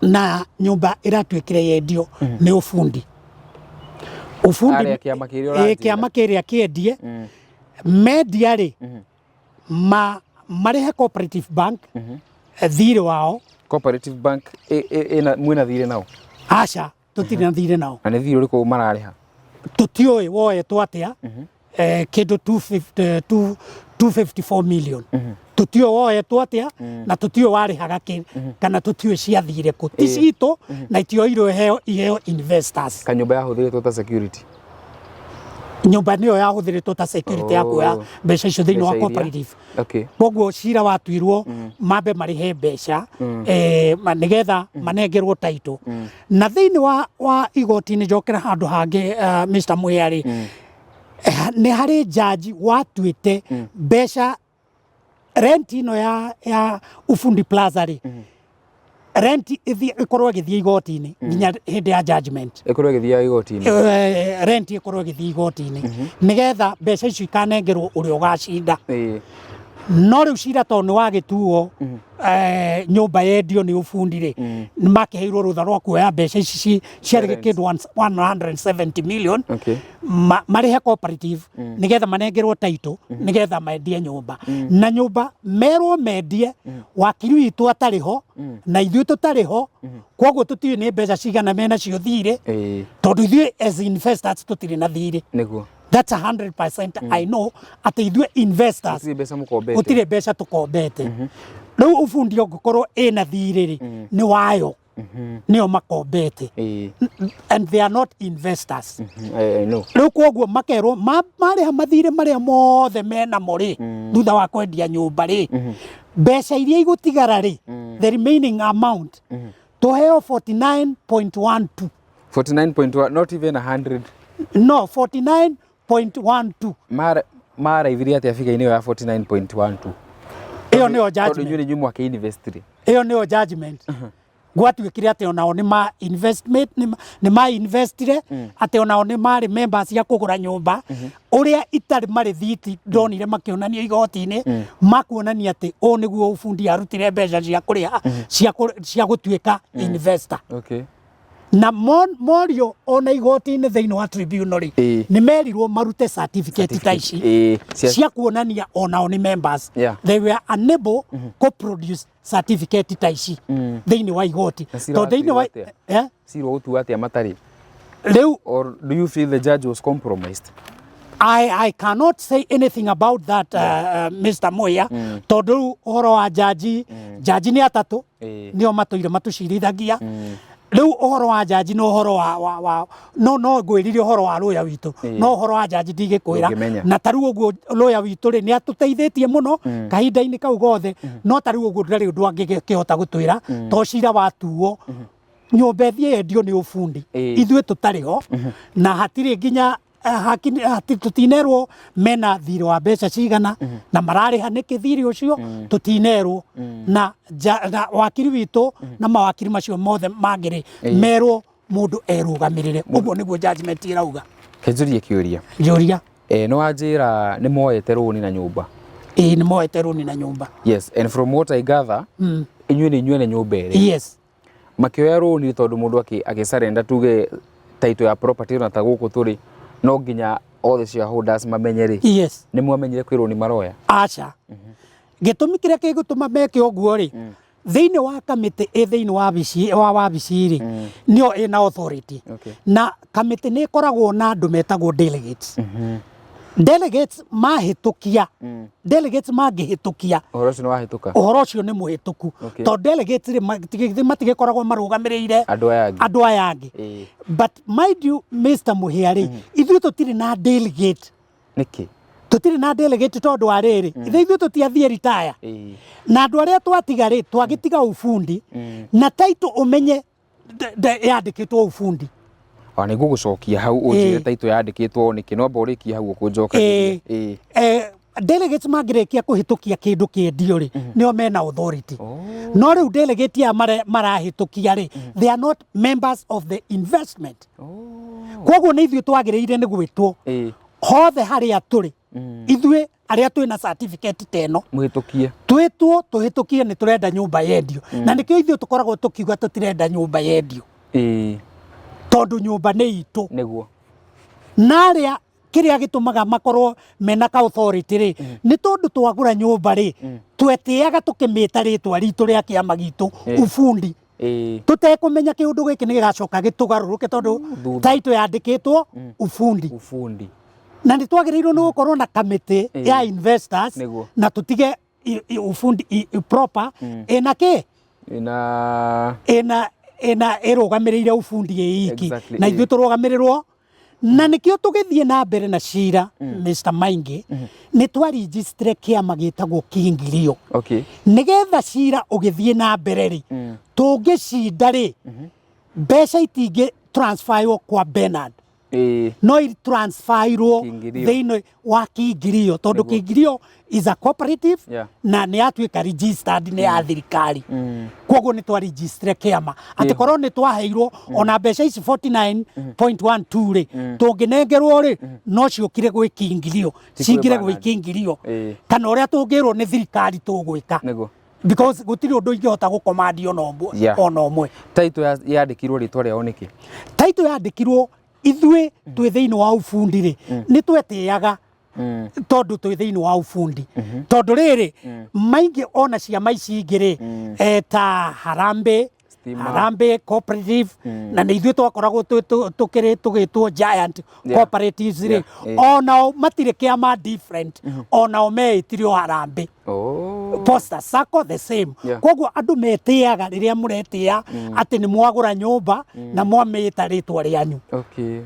na nyũmba ĩratuĩkire yendio nĩ ũbundi. Ũbundi Arĩa kĩama kĩrĩa Ĩ, ũranjĩra. Kĩama kĩrĩa kĩendie. Mendia rĩ, marĩhe Cooperative Bank thirĩ wao. Cooperative Bank ĩna mwĩna thirĩ nao? Aca, tũtirĩ na thirĩ nao. Na nĩ thirĩ ũrĩkũ mararĩha? Tũtiũĩ woetwo atĩa, kĩndũ 250 254 million. Tũtiũĩ woetwo atĩa na tũtiũĩ warĩhaga kĩ, kana tũtiũĩ ciathire kũ. Ti citũ na itioirwo iheo investors. Kanyũmba yahũthĩrĩtwo ta security. Nyũmba nĩyo yahũthĩrĩtwo ta security ya kuoya mbeca icio thĩinĩ wa Mbeca iria. cooperative. Koguo Koguo cira watuirwo mambe marĩhe mbeca nĩgetha manengerwo title. Na thĩinĩ wa igoti-inĩ, njokera handũ hangĩ, Mr. Muya rĩ, nĩ harĩ jaji watuĩte mbeca rent ĩno ya Ufundi Plaza rĩ, rent ĩkorwo ĩgĩthiĩ igoti-inĩ nginya hĩndĩ ya judgment. Ĩkorwo ĩgĩthiaga igoti-inĩ. Rent ĩkorwo ĩgĩthiĩ igoti-inĩ nĩgetha mbeca icio ikanengerwo ũrĩa ũgacinda. No rĩu cira tondũ nĩ wagĩtuo nyũmba yendio nĩ ũbundi rĩ, nĩ makĩheirwo rũtha rwa kuoya mbeca ici ciarĩ Rent. kĩndũ 170 million marĩhe cooperative nĩgetha manengerwo title nĩgetha mendie nyũmba. Na nyũmba merwo mendie wakiri witũ atarĩ ho na ithuĩ tũtarĩ ho, koguo tũtiũĩ nĩ mbeca cigana mena cio thirĩ, tondũ ithuĩ as investors tũtirĩ na thirĩ. That's 100%. I know atĩ ithuĩ investors Gũtirĩ mbeca mũkombete. Gũtirĩ mbeca tũkombete. Rĩu ũbundi ũngĩkorwo ĩna thirĩ rĩ, nĩ wayo, nĩo makombete, and they are not investors. I know. Rĩu koguo makerwo marĩha mathirĩ marĩa mothe menamo rĩ, thutha wa kwendia nyũmba rĩ, mbeca iria igũtigara rĩ, the remaining amount, tũheo 49.12. 49.1, not even 100? No, 49.12. Maraithirie atĩa figure-inĩ ĩyo ya 49.12? Ĩyo nĩyo Tondũ judgment. inyuĩ nĩ inyuĩ mwakĩ invest rĩ. Ĩyo nĩyo judgment. Gwatuĩkire atĩ onao nĩ ma investment, nĩ ma investire, atĩ onao nĩ marĩ members ya kũgũra nyũmba. Ũrĩa itarĩ marĩthiti ndonire makĩonania igoti-inĩ makuonania atĩ ũũ nĩguo ũbundi arutire mbeca cia kũrĩha cia gũtuĩka investor. Na morio ona igoti-inĩ thĩinĩ wa tribunal rĩ, nĩ merirwo marute certificate ta ici cia kuonania onao nĩ members. They were unable kũ produce certificate ta ici thĩinĩ wa igoti. Na cira Tondũ thĩinĩ wa watuirwo atĩa? Eh? Cira ũgũtua atĩa matarĩ? Rĩu Or do you feel the judge was compromised? I cannot say anything about that, Mr. Moya, tondũ rĩu ũhoro wa jaji, jaji nĩ atatũ, nĩo matũire matũcirithagia. Rĩu ũhoro wa jaji no ũhoro wa no ngwĩrire ũhoro wa lawyer witũ, no ũhoro wa jaji ndigĩkwĩra. Ndũngĩmenya. Na ta rĩu ũguo lawyer witũ rĩ, nĩ atũteithĩtie mũno kahinda-inĩ kau gothe, no ta rĩu ũguo ndarĩ ũndũ angĩkĩhota gũtwĩra, to cira watuo nyũmba ĩthiĩ yendio nĩ ũbundi ithuĩ tũtarĩ ho, na hatirĩ nginya tũtinerwo mena thirĩ wa mbeca cigana na mararĩha nĩkĩ thirĩ ũcio, tũtinerwo. Na wakiri witũ na mawakiri macio mothe mangĩ rĩ, merwo mũndũ erũgamĩrĩre. Ũguo nĩguo judgment ĩrauga. Kenjũrie kĩũria. Njũria. Nĩ wanjĩra nĩ moete rũni na nyũmba. Ĩĩ, nĩ moete rũni na nyũmba. Yes, and from what I gather, inyuĩ nĩ inyuĩ ene nyũmba ĩrĩa. Makĩoya rũni tondũ mũndũ agĩsurrender tuge title ya property ona ta gũkũ tũrĩ no nginya all the shareholders mamenye rĩ. Nĩ mwamenyire kwĩ rũni maroya? Aca. Gĩtũmi kĩrĩa kĩgũtũma meke ũguo rĩ, thĩinĩ wa kamĩtĩ ĩ thĩinĩ wa wabici wa wabici rĩ, nĩyo ĩna authority. Na kamĩtĩ nĩ ĩkoragwo na andũ metagwo delegates. Delegates mahĩtũkia, delegates mangĩhĩtũkia, Ũhoro ũcio nĩ wahĩtũka. Ũhoro ũcio nĩ mũhĩtũku. Tondũ delegates rĩ, matigĩkoragwo marũgamĩrĩire Andũ aya angĩ. Andũ aya angĩ. But mind you, Mr. Muhia rĩ, ithuĩ tũtirĩ na delegate. Nĩkĩ? Tũtirĩ na delegate tondũ wa rĩrĩ, ithuĩ tũtiathiĩ retire. Na andũ arĩa twatiga rĩ, twagĩtiga ubundi na title, ũmenye yandĩkĩtwo ubundi. Ona nĩ ngũgũcokia hau ũnjĩre title yandĩkĩtwo nĩkĩ, no amba ũrĩkie hau ũkũnjokagĩria. Delegates mangĩrĩkia kũhĩtũkia kĩndũ kĩendio rĩ, nĩo mena authority. No rĩu delegate aya marahĩtũkia rĩ, they are not members of the investment. Koguo nĩ ithuĩ twagĩrĩire nĩ gwĩtwo hothe harĩa tũrĩ, ithuĩ arĩa twĩna certificate ta ĩno, Mũhĩtũkie. Twĩtwo tũhĩtũkie nĩ tũrenda nyũmba yendio. Na nĩkĩo ithuĩ tũkoragwo tũkiuga tũtirenda nyũmba yendio, tondũ nyũmba nĩ itũ. Na arĩa kĩrĩa gĩtũmaga makorwo mena ka authority rĩ, nĩ tondũ twagũra nyũmba rĩ, twetĩaga tũkĩmĩta rĩtwa ritũ rĩa kĩama gitũ, ubundi, tũtekũmenya kĩũndũ gĩkĩ nĩ gĩgacoka gĩtũgarũrũke, tondũ Thutha. Title yandĩkĩtwo ubundi. Ubundi. Na nĩ twagĩrĩirwo nĩ gũkorwo na kamĩtĩ ya investors na tũtige ubundi proper ĩna kĩ, Ina ĩna ĩrũgamĩrĩire ubundi ĩ iki, na ithuĩ tũrũgamĩrĩrwo. Na nĩkĩo tũgĩthiĩ na mbere na cira, Mr. Maingi, nĩ twarijistire kĩama gĩtagwo Kingilio nĩgetha cira ũgĩthiĩ na mbere rĩ, tũngĩcinda rĩ, mbeca itingĩ transferwo kwa Bernard, no transferirwo Kingilio. thĩinĩ wa Kingilio, tondũ Nĩguo. Kingilio is a cooperative na nĩ yatuĩka registered nĩ ya thirikari. Koguo nĩ twaregistire kĩama atĩ korwo nĩ twaheirwo ona mbeca ici 49.12 rĩ, tũngĩnengerwo rĩ, no ciũkire gwĩ Kingilio, Ti kwĩ cingire gwĩ Bernard. Kingilio kana ũrĩa tũngĩrwo nĩ thirikari tũgwĩka, because gũtirĩ ũndũ ingĩhota gũkomandi ona ũmwe, ona ũmwe. Title yandĩkirwo rĩtwa rĩao nĩkĩ? Title yandĩkirwo ithuĩ twĩ thĩinĩ wa ubundi rĩ, nĩ twetĩaga tondũ twĩ thĩinĩ wa ubundi, tondũ rĩrĩ maingĩ ona ciama ici ingĩ rĩ, ta Harambee, Stima. Harambee Cooperative, na nĩ ithuĩ twakoragwo tũkĩrĩ tũgĩtwo giant cooperatives rĩ, onao matirĩ kĩama different, onao meĩtire o Harambee. Posta Sacco the same. Koguo andũ metĩaga rĩrĩa mũretĩa atĩ nĩ mwagũra nyũmba na mwamĩta rĩtwa rĩanyu. Okay.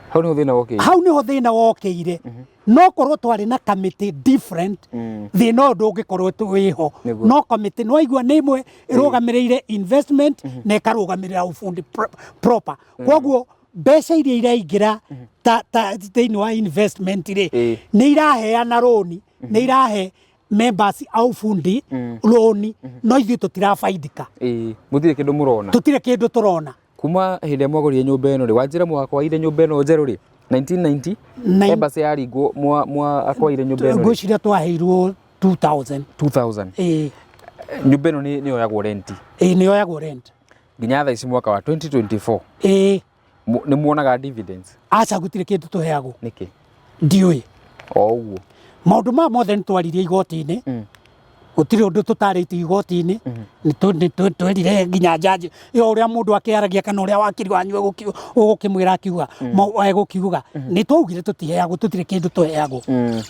Hau nĩho thĩna wokĩire. Hau nĩho thĩna wokĩire. No korwo twarĩ na kamĩtĩ different, thĩna ũyũ ndũngĩkorwo wĩho. No kamĩtĩ no aigua nĩ ĩmwe ĩrũgamĩrĩire investment na ĩkarũgamĩrĩra ubundi proper. Koguo mbeca iria iraingĩra ta thĩinĩ wa investment rĩ, nĩ iraheana rũni, nĩ irahe members a ubundi rũni, no ithuĩ tũtirabaidika. Mũtirĩ kĩndũ mũrona. Tũtirĩ kĩndũ tũrona. Kuma hĩndĩ ĩrĩa mwagũrire nyũmba ĩno rĩ, wanjĩra mwakwaire nyũmba ĩno njerũ rĩ, 1990? Embassy yaringwo mwa akwaire nyũmba ĩno rĩ? Ngwĩciria twaheirwo 2000. 2000. Ĩĩ. Nyũmba ĩno nĩ yoyagwo renti? Ĩĩ, nĩ yoyagwo rent. Nginya thaa ici mwaka wa 2024? Ĩĩ. Nĩ muonaga dividends? Aca, gũtirĩ kĩndũ tũheagwo. Nĩkĩ? Ndiũĩ. O ũguo. Maũndũ maya mothe nĩ twaririe igoti-inĩ, gũtirĩ ũndũ tũtarĩtie igoti-inĩ. Nĩ twerire nginya jaji ĩyo ũrĩa mũndũ akĩaragia kana ũrĩa wakiri wanyu ũgũkĩmwĩra akiuga, egũkiuga nĩ twaugire tũtiheagwo, tũtirĩ kĩndũ tũheagwo.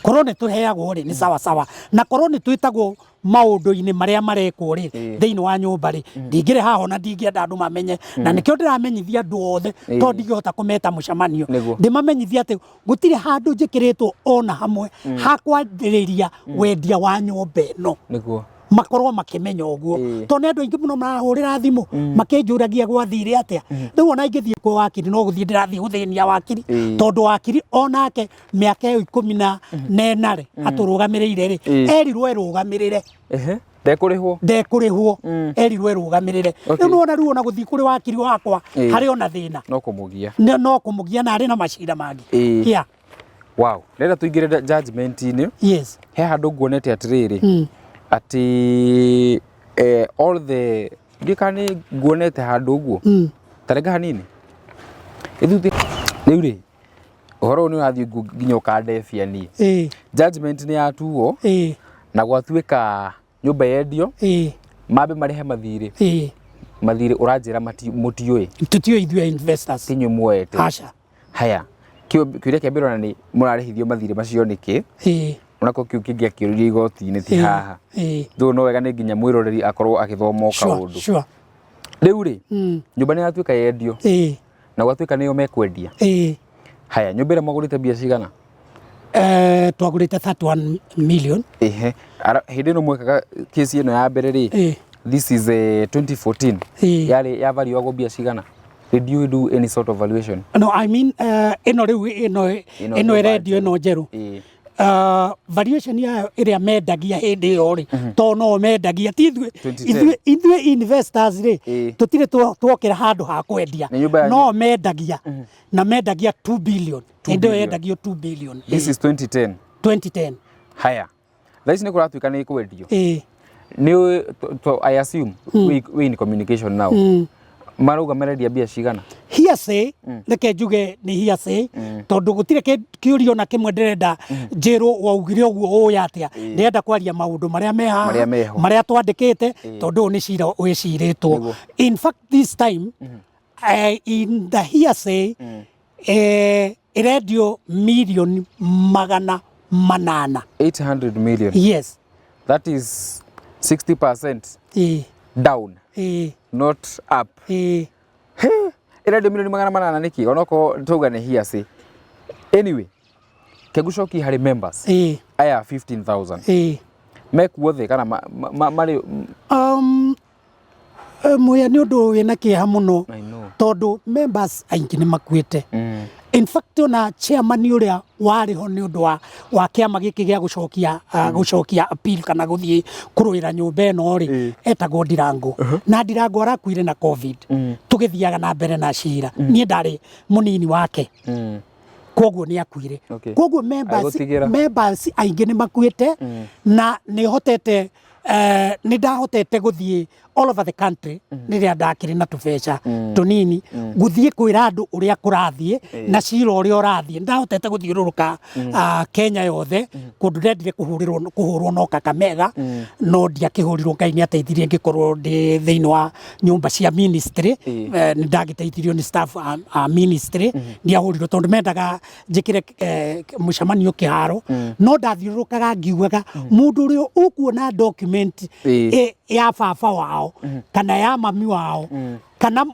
Korwo nĩ tũheagwo rĩ, nĩ sawa sawa, na korwo nĩ twĩtagwo maũndũ-inĩ marĩa marekwo rĩ, thĩinĩ wa nyũmba rĩ, ndingĩrĩ haha ona ndingĩenda andũ mamenye, na nĩkĩo ndĩramenyithia andũ othe, tondũ ndingĩhota kũmeta mũcemanio. Ndĩmamenyithia atĩ gũtirĩ handũ njĩkĩrĩtwo ona hamwe hakwarĩrĩria wendia wa nyũmba ĩno. Makorwo makĩmenya ũguo, tondũ nĩ andũ aingĩ mũno marahũrĩra thimũ makĩnjũragia gwathire atĩa. Rĩu ona ingĩthiĩ kwĩ wakiri, no gũthiĩ ndĩrathiĩ gũthĩnia wakiri, tondũ wakiri onake mĩaka ĩyo 14 rĩ atũrũgamĩrĩire rĩ, erirwo erũgamĩrĩre. Ndekũrĩhwo. Ndekũrĩhwo, erirwo erũgamĩrĩre. Rĩu nĩwona, rĩu ona gũthiĩ kũrĩ wakiri wakwa harĩ ona thĩna. No kũmũgia. No kũmũgia, na arĩ na macira mangĩ. Yeah. Wow. Rĩrĩa tũingĩrĩre judgment-inĩ, he handũ nguonete atĩrĩrĩ, atĩ all the ngĩka nĩ nguonete handũ ũguo, tarenga hanini ithuĩ rĩu rĩ, ũhoro ũyũ nĩ ũrathiĩ nginya ũkandebia niĩ. Judgment nĩ yatuo na gwatuĩka nyũmba yendio, mambe marĩhe mathirĩ. Mathirĩ ũranjĩra mũtiũĩ? Tũtiũĩ ithuĩ investors. Ti inyuĩ muoete? Aca. Haya, kĩũria kĩa mbere ona nĩ mũrarĩhithio mathirĩ macio nĩkĩ? Onako kĩu kĩngĩakĩũririo igoti-inĩ ti haha. Though no wega nĩ nginya mwĩroreri akorwo agĩthoma o kaũndũ. Rĩu rĩ, nyũmba nĩ yatuĩka yendio na gwatuĩka nĩyo mekwendia. Haya, nyũmba ĩrĩa mwagũrĩte mbia cigana? Twagũrĩte 31 million. Ehe. Hĩndĩ ĩno mwekaga kesi ĩno ya mbere rĩ, this is 2014, yarĩ yavaliwagwo mbia cigana? Did you do any sort of valuation? No, I mean, ĩno rĩu ĩno Ĩno ĩno nyũmba ĩrendio njerũ. ĩno njerũ. Valuation yayo ĩrĩa mendagia hĩndĩ ĩyo rĩ, tondũ no mendagia, ti ithuĩ. 2010. Ithuĩ investors rĩ, tũtirĩ twokĩra handũ ha kwendia. Nĩ nyũmba yanyu- No mendagia, na mendagia 2 billion. 2 Hĩndĩ ĩyo billion. yendagio 2 billion. This is 2010. 2010. Haya, thaa ici nĩ kũratuĩka nĩ ĩkwendio. Nĩ I assume we in communication now, marauga marendia mbia cigana? Hearsay, reke njuge nĩ hearsay, tondũ gũtirĩ kĩũria ona kĩmwe ndĩrenda njĩrwo waugire ũguo ũĩ atĩa. Ndĩrenda kwaria maũndũ marĩa me haha, Marĩa meho. Marĩa twandĩkĩte, tondũ ũyũ nĩ cira wĩcirĩtwo. In fact, this time, in the hearsay, ĩrendio mirioni 800. 800 million? Yes. That is 60% down, not up. Ĩrendio 800 milioni nĩkĩ onokorwo tauga nĩ hearsay? Anyway, kĩngũcokia harĩ members aya 15,000 mekuo thĩ kana marĩ? Muya, nĩ ũndũ wĩna kĩeha mũno I know. tondũ members aingĩ nĩ makuĩte. In fact, ona chairman ũrĩa warĩ ho nĩ ũndũ wa kĩama gĩkĩ gĩa gũcokia appeal kana gũthiĩ kũrũĩra nyũmba ĩno rĩ, etagwo Ndirango, na Ndirango arakuire na COVID tũgĩthiaga na mbere na cira. Niĩ ndarĩ mũnini wake, koguo nĩ akuire. Koguo members Agũtigĩra. Members aingĩ nĩ makuĩte, na nĩ hotete nĩ ndahotete gũthiĩ all over the country rĩrĩa ndakĩrĩ na tũbeca tũnini, gũthiĩ kwĩra andũ ũrĩa kũrathiĩ na cira ũrĩa ũrathiĩ. Ndahotete gũthiũrũrũka Kenya yothe kũndũ ndendire kũhũrĩrwo kũhũrwo no Kakamega, no ndiakĩhũrirwo. Ngai nĩ ateithirie ngĩkorwo ndĩ thĩinĩ wa nyũmba cia ministry. Nĩ ndagĩteithirio nĩ staff a ministry, ndiahũrirwo tondũ mendaga njĩkĩre mũcemanio kĩharo, no ndathiũrũrũkaga ngiugaga mũndũ ũrĩa ũkuona document ya baba wao kana ya mami wao kana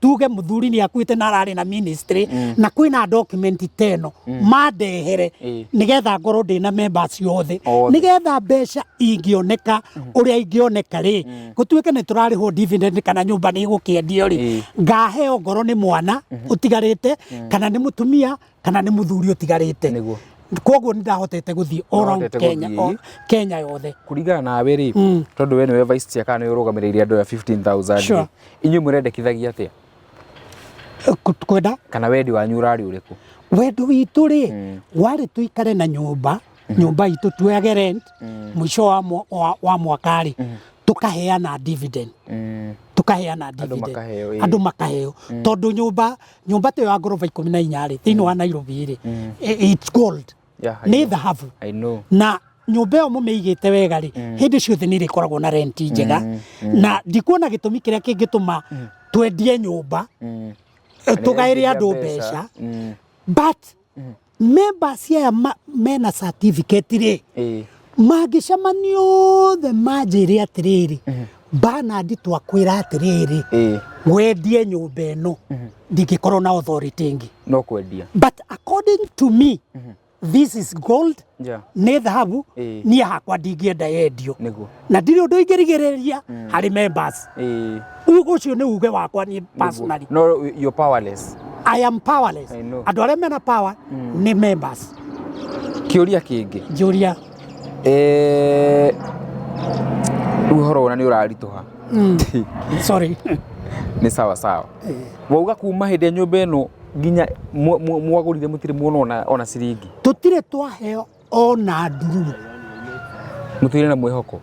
tuge mũthuri nĩ akuĩte na ararĩ na ministry na kwĩna document teno, mandehere nĩgetha ngorwo ndĩna members othe, Othe. nĩgetha mbeca ingĩoneka ũrĩa ingĩoneka rĩ, gũtuĩke nĩ tũrarĩhwo dividend kana nyũmba nĩ ĩgũkĩendio rĩ, ngaheo ngoro nĩ mwana ũtigarĩte kana nĩ mũtumia kana nĩ mũthuri ũtigarĩte. Koguo nĩ ndahotete gũthiĩ all round Nĩwahotete Kenya, gũthiĩ. Kenya yothe. Kũringana nawe rĩ, tondũ we nĩwe vice chair kana nĩwe ũrũgamĩrĩire andũ aya 15,000 rĩ, inyuĩ mũrendekithagia atĩa? Kwenda Kana wendi wanyu ũrarĩ ũrĩkũ? Wendo witũ rĩ, warĩ tũikare na nyũmba itũ, tuoyage rent, mũico wa mwaka rĩ, tukaheana dividend, tukaheana dividend. Makaheo, ĩĩ. Andũ makaheo, tondũ nyũmba ta ĩyo ya ngoroba 14 rĩ, thĩinĩ wa Nairobi rĩ, it's gold. Yeah, I Nĩ know. thahabu. I know. Na nyũmba ĩyo mũmĩigĩte wega rĩ, hĩndĩ ciothe nĩ ĩrĩkoragwo na rent njega, na ndikuona gĩtũmi kĩrĩa kĩngĩtũma twendie nyũmba, tũgaĩre andũ mbeca. But members aya mena certificate rĩ, mangĩcemania othe manjĩre atĩrĩrĩ, "Bernard, twakwĩra atĩrĩrĩ, wendie nyũmba ĩno," ndingĩkorwo na authority ĩngĩ No kwendia. But according to me, this is gold. Nĩ thahabu. Niĩ hakwa ndingĩenda yendio na ndirĩ ũndũ ingĩrigĩrĩria harĩ members. Ugo ũcio nĩ uge wakwa niĩ personally. No you're powerless. I am powerless. I know. Andũ arĩa mena power nĩ members. Kĩũria kĩngĩ. Njũria. Rĩu ũhoro ona nĩ ũraritũha. Sorry. Nĩ sawa sawa. Wauga kuma hĩndĩ ya nyũmba ĩno nginya mwagũrire mũtirĩ muona ona ciringi? Tũtirĩ twaheo ona ndururu. Mũtũire na mwĩhoko.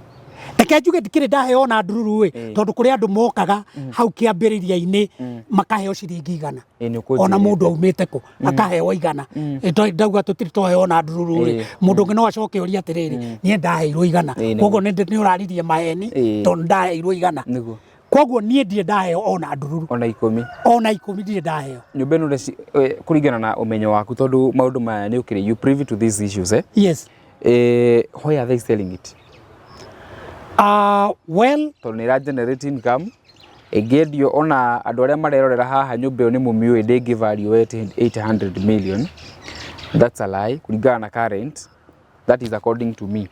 Reke njuge ndikĩrĩ ndaheo ona ndururu ĩ, tondũ kũrĩ andũ mokaga hau kĩambĩrĩria-inĩ makaheo ciringi 100. Ĩ, nĩ ũkũnjĩrĩte. Ona mũndũ aumĩte kũ akaheo 100. Ndauga tũtirĩ twaheo ona ndururu rĩ, mũndũ ũngĩ no acoke orie atĩrĩrĩ, niĩ ndaheirwo 100, koguo nĩ ũraririe maheni tondũ ndaheirwo 100. Koguo niĩ ndirĩ ndaheo ona ndururu. Ona 10? Ona 10 ndirĩ ndaheo. Nyũmba ĩno kũringana na ũmenyo waku, tondũ maũndũ maya nĩ ũkĩrĩ you privy to these issues, eh? Yes. Why are they selling it? Well, tondũ nĩ ĩra generate income ĩngĩendio, ona andũ arĩa marerorera haha, nyũmba ĩyo nĩ mũmĩũĩ ndĩngĩ value 800 million. That's a lie kũringana na current. That is according to me.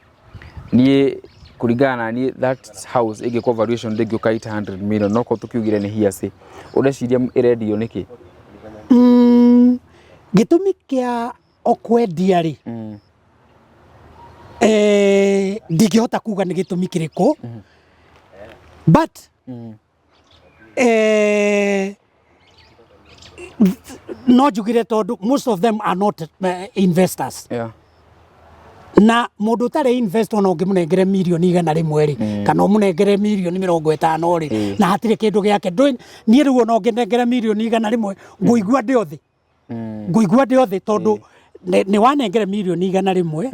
Niĩ kũringana na niĩ, that house ĩngĩkwo valuation ndĩngĩũka 800 million, no korwo tũkiugire nĩ hearsay. Ũreciria ĩrendio nĩkĩ? Gĩtũmi kĩa okwendia rĩ, ndingĩhota kuga nĩ gĩtũmi kĩrĩkũ, but no njugire tondũ most of them are not investors. Na mũndũ ũtarĩ investor, no ũngĩmũnengere mirioni 100 rĩ, kana ũmũnengere mirioni 50 rĩ, na hatirĩ kĩndũ gĩake. Niĩ rĩu ona ũngĩnengera mirioni 100, ngũigua ndĩ othĩ, ngũigua ndĩ othĩ, tondũ nĩ wanengere mirioni 100,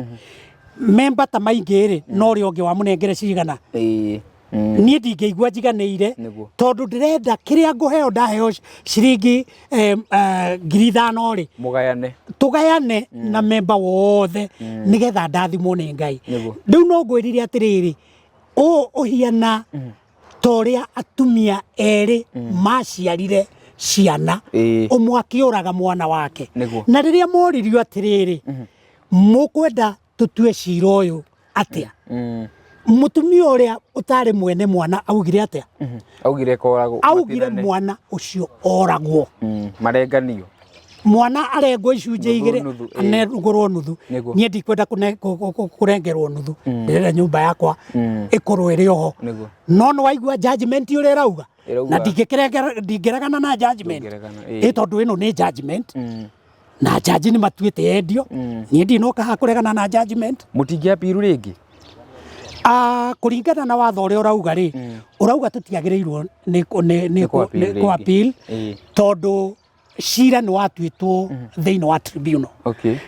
memba ta maingĩ rĩ, no ũrĩa ũngĩ wamũnengere cigana, niĩ ndingĩigua njiganĩire, tondũ ndĩrenda kĩrĩa ngũheo, ndaheo ciringi 5,000 rĩ, Mũgayane. Tũgayane na memba wothe nĩgetha ndathimwo nĩ Ngai. Rĩu no ngwĩrire atĩrĩrĩ, ũũ ũhiana ta ũrĩa atumia erĩ maciarire Ciana. Ũmwe akĩũraga mwana wake. Na rĩrĩa moririo atĩrĩrĩ, mũkwenda tũtue cira ũyũ atĩa? Mũtumia ũrĩa ũtarĩ mwene mwana augire atĩa? Augire koragwo. Augire matinane. Mwana ũcio oragwo. Marenganio. Mwana arengwo icunjĩ igĩrĩ. Nuthu, nuthu, ĩĩ. Anengũrwo nuthu. Niĩ ndikwenda kũrengerwo nuthu, ndĩrenda nyũmba yakwa ĩkorwo ĩrĩ oho. No nĩ waigua judgment ũrĩa ĩrauga? Ĩrauga- Na ndingĩregana na judgment. Ndũngĩregana, ĩĩ. Ĩ tondũ ĩno nĩ judgment na jaji nĩ matuĩte endio, niĩ ndinoka haha kũregana na judgment. Mũtingĩapiru rĩngĩ? Ah, kũringana na watho ũrĩa ũrauga rĩ, ũrauga tũtiagĩrĩirwo nĩ kũ-appeal nĩ rĩngĩ. kũ-appeal tondũ cira nĩ watuĩtwo thĩinĩ wa tribunal.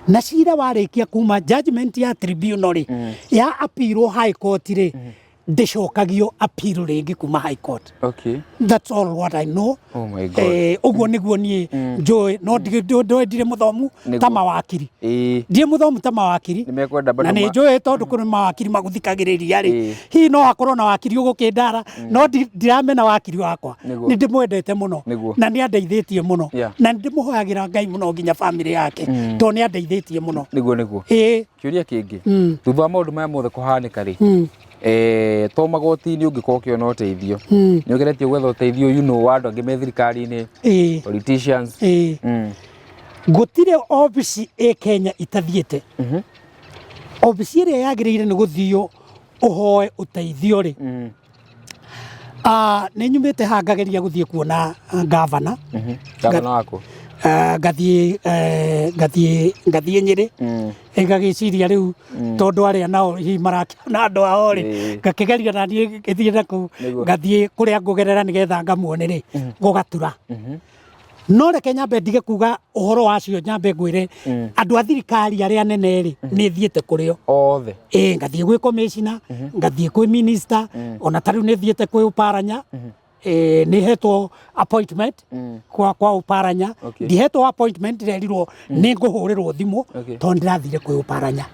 Na cira warĩkia kuma judgment ya tribunal rĩ, ya appealwo high court rĩ, ndĩcokagio appeal rĩngĩ kuma high court. That's all what I know. Oh my God. Ũguo nĩguo niĩ njũĩ, no ndirĩ mũthomu ta mawakiri. Ndirĩ mũthomu ta mawakiri. Nĩ mekwenda bado Na nĩ njũĩ tondũ kũrĩ mawakiri magũthikagĩrĩria rĩ, hihi no hakorwo na wakiri ũgũkĩndara, no ndiramena wakiri wakwa. Nĩ ndĩmwendete mũno. Na nĩ andeithĩtie mũno. Na nĩ ndĩmũhoyagĩra Ngai mũno nginya family yake, tondũ nĩ andeithĩtie mũno. Nĩguo. Kĩũria kĩngĩ, thutha wa maũndũ maya mothe kũhanĩka rĩ, to magoti-inĩ ũngĩkorwo ũkĩona ũteithio, nĩ ũgeretie gwetha ũteithio wa andũ angĩ me thirikari-inĩ, politicians? Gũtirĩ obici ĩ Kenya itathiĩte. Obici ĩrĩa yagĩrĩire nĩ gũthio ũhoe ũteithio rĩ, nĩ nyumĩte haha ngageria gũthiĩ kuona gavana. Gavana waku? Ah, ngathiĩ Nyĩrĩ. Ngagĩciria rĩu tondũ arĩa nao hihi marakĩona andũ ao rĩ, ngakĩgeria na niĩ ngĩthiĩ na kũu. Ngathiĩ kũrĩa ngũgerera nĩgetha ngamuone rĩ, gũgatura. No reke nyambe ndige kuga ũhoro wacio, nyambe ngwĩre andũ a thirikari arĩa anene rĩ, nĩ thiĩte kũrĩo. Othe? Ĩĩ, ngathiĩ gwĩ commissioner, ngathiĩ kwĩ minister, ona ta rĩu nĩ thiĩte kwĩ Ũparanya. Nĩ hetwo appointment kwa Ũparanya. Ndihetwo appointment, ndĩrerirwo nĩ ngũhũrĩrwo thimũ tondũ ndĩrathire kwĩ Ũparanya.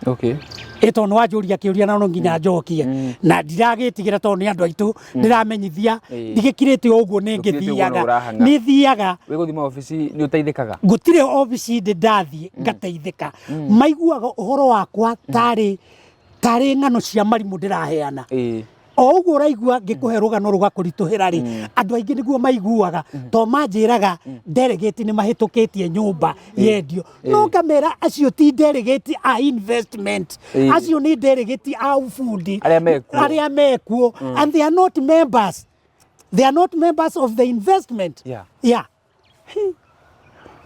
Ĩ tondũ nĩ wanjũria kĩũria na no nginya njokie, na ndiragĩtigĩra tondũ nĩ andũ aitũ ndĩramenyithia. Ndigĩkirĩte o ũguo, nĩ Ndũkirĩte ũguo ngĩthiaga. nĩ ũrahang'a. Nĩ thiaga. Wĩ gũthiĩ maobici nĩ ũteithĩkaga? Gũtirĩ obici ndĩ ndathiĩ ngateithĩka. Maiguaga ũhoro wakwa tarĩ ng'ano cia marimũ ndĩraheana. O ũguo ũraigua ngĩkũhe rũgano rũgakũritũhĩra rĩ, andũ aingĩ nĩguo maiguaga, to manjĩraga delegate nĩ mahĩtũkĩtie nyũmba yendio, no ngamera acio ti delegate a investment. Acio nĩ delegate a ubundi. Arĩa mekuo. Arĩa mekuo, and they are not members, they are not members of the investment.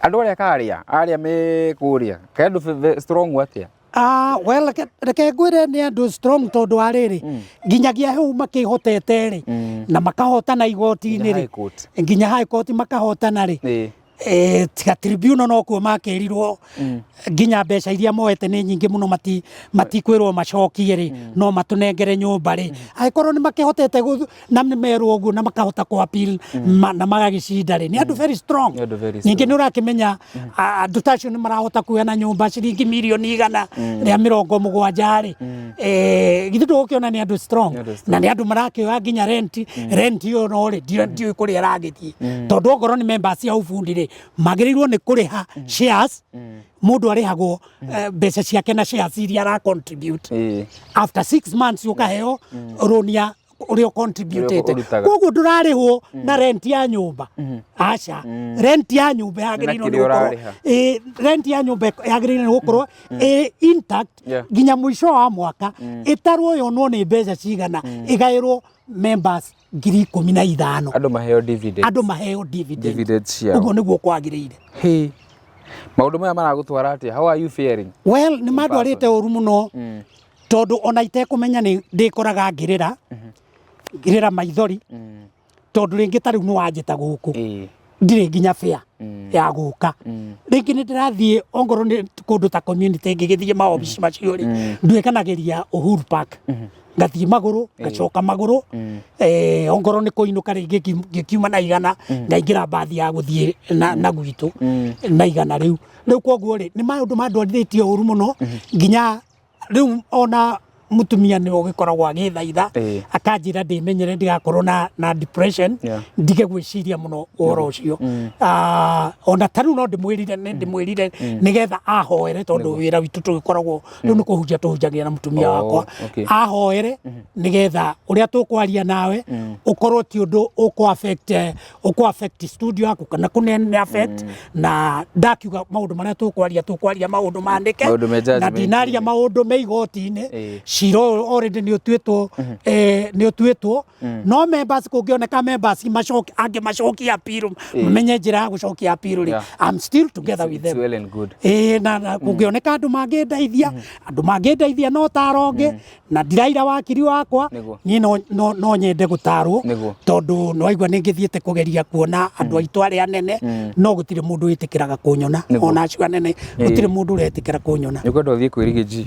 Andũ arĩa karĩa arĩa me kũrĩa kaĩ andũ strong atĩa? Ah, well, reke ngwĩre nĩ andũ strong tondũ wa rĩrĩ, nginyagia hau makĩhotete rĩ, na makahotana igoti-inĩ Nginya rĩ, High Court. Nginya high court makahotana rĩ. Tiga tribunal no kuo makĩrirwo nginya mbeca iria moete nĩ nyingĩ mũno, matikwĩrwo macokie rĩ, no matũnengere nyũmba rĩ, angĩkorwo nĩ makĩhotete na nĩ merwo ũguo na makahota kũ appeal na magagĩcinda rĩ, nĩ andũ very strong. Nĩ andũ very Ningĩ nĩ ũrakĩmenya andũ ta acio nĩ marahota kuoya na nyũmba ciringi mirioni 170 rĩ, githĩ ndũgũkĩona nĩ andũ strong? Nĩ andũ strong. Na nĩ andũ marakĩoya nginya rent ĩyo, no rĩ, ndiũĩ kũrĩa ĩragĩthiĩ, tondũ ongorwo nĩ members a ubundi rĩ, magĩrĩirwo nĩ kũrĩha shares. Mũndũ arĩhagwo mbeca ciake na shares iria ara contribute. After 6 months ũkaheo loan ya ũrĩa ũcontributĩte. Ũrutaga. Koguo ndũrarĩhwo na rent ya nyũmba, aca. Rent ya nyũmba yagĩrĩirwo nĩ kĩrĩa gũkorwo ũrarĩha. Rent ya nyũmba yagĩrĩirwo nĩ gũkorwo ĩ intact nginya mũico wa mwaka, ĩtarwo yonwo nĩ mbeca cigana, ĩgaĩrwo members 15,000. Andũ maheo dividend. Andũ maheo dividend. Dividend ciao. Ũguo nĩguo kwagĩrĩire. Hey. Maũndũ maya maragũtwara atĩa? How are you faring? Well, nĩ mandwarĩte ũru mũno, tondũ ona itekũmenya nĩ ndĩkoraga ngĩrĩra ngĩrĩra maithori, tondũ rĩngĩ ta rĩu nĩ wanjĩta gũkũ, ndirĩ nginya fare ya gũka. Rĩngĩ nĩ ndĩrathiĩ ongorwo nĩ kũndũ ta community, ngĩgĩthiĩ maobici macio rĩ, nduĩkanagĩria Uhuru Park, ngathiĩ magũrũ, ngacoka magũrũ. Ongorwo nĩ kũinũka rĩngĩ, ngĩkiuma na 100, ngaingĩra mbathi ya gũthiĩ na gwitũ na 100 rĩu. Koguo rĩ, nĩ maũndũ mandwarithĩtie ũru mũno nginya rĩu ona Mutumia nĩwe ũgĩkoragwo agĩthaitha, akanjĩra ndĩmenyere ndigakorwo na depression, ndige gwĩciria mũno ũhoro ũcio. Ona ta rĩu no ndĩmwĩrire, nĩ ndĩmwĩrire nĩgetha ahoere, tondũ wĩra witũ tũgĩkoragwo rĩu nĩ kũhunjia tũhunjagia na mũtumia wakwa, ahoere nĩgetha ũrĩa tũkwaria nawe ũkorwo ti ũndũ ũkũ affect, ũkũ affect studio yaku kana kũnene affect. Na ndakiuga maũndũ marĩa tũkwaria, tũkwaria maũndũ mandĩke Maũndũ me na judgment. Ndinaria maũndũ me igoti-inĩ. Cira ũyũ already nĩ ũtuĩtwo, nĩ ũtuĩtwo, no members, kũngĩoneka members macoki angĩ macokie appeal, mamenye njĩra ya gũcokia appeal rĩ, I'm still together with It's them. well and good. Ĩĩ, na kũngĩoneka andũ mangĩndeithia, andũ mangĩndeithia no taro ũngĩ, na ndiraira wakiri wakwa. Niĩ no nyende gũtarwo, tondũ nĩwaigua nĩ ngĩthiĩte kũgeria kuona andũ aitũ arĩa anene, no gũtirĩ mũndũ wĩtĩkĩraga kũnyona. Ona acio anene, gũtirĩ mũndũ ũretĩkĩra kũnyona. Nĩ ũkwenda ũthiĩ kwĩ Riggy G?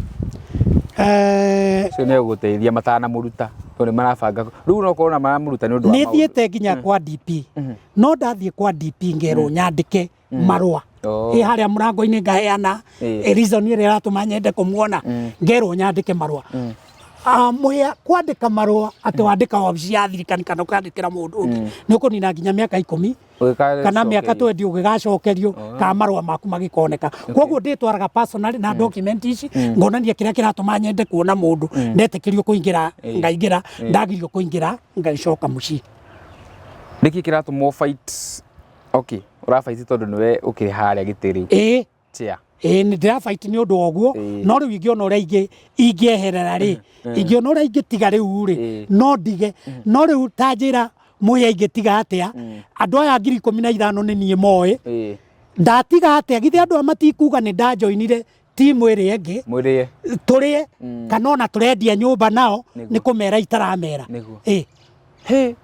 Ũcio nĩ egũgũteithia matanamũruta, tondũ nĩ marabanga rĩu, no korwo na maramũruta nĩ ũndũ wa Nĩ maũndũ. Thiĩte nginya kwa DP, no ndathiĩ kwa DP ngerwo nyandĩke marũa. Ĩ harĩa mũrango-inĩ ngaheana reason ĩrĩa ĩratũma nyende kũmuona, ngerwo nyandĩke marũa. Mũhĩa kwandĩka marũa atĩ wandĩka wabici ya thirikari kana ũkandĩkĩra mũndũ ũngĩ, nĩ ũkũnina nginya mĩaka 10 kana mĩaka 20 ũgĩgacokerio kana marũa maku magĩkoneka. Koguo ndĩtwaraga personally na document ici, ngonania kĩrĩa kĩratũma nyende kuona mũndũ. Ndetĩkĩrio kũingĩra, ngaingĩra, ndagirio kũingĩra, ngagĩcoka mũciĩ. Nĩkĩ kĩratũma fight? Okay, ũrafight tondũ nĩwe ũkĩrĩ harĩa gĩtĩ rĩu? Ĩĩ. Chair. Ĩĩ, nĩ ndĩrafight nĩ ũndũ wa ũguo. No rĩu ingĩona ũrĩa ingĩeherera rĩ, ingĩona ũrĩa ingĩtiga rĩu rĩ, no ndige. No rĩu ta njĩra, mũhĩa ingĩtiga atĩa? Andũ aya 15,000 nĩ niĩ moĩ. Ndatiga atĩa? Githĩ andũ aya matikuga nĩ ndajoinire timu ĩrĩa ĩngĩ? Mwĩrĩe. Tũrĩe kana ona tũrendia nyũmba nao. Nĩ kũmera itaramera. Ĩĩ. He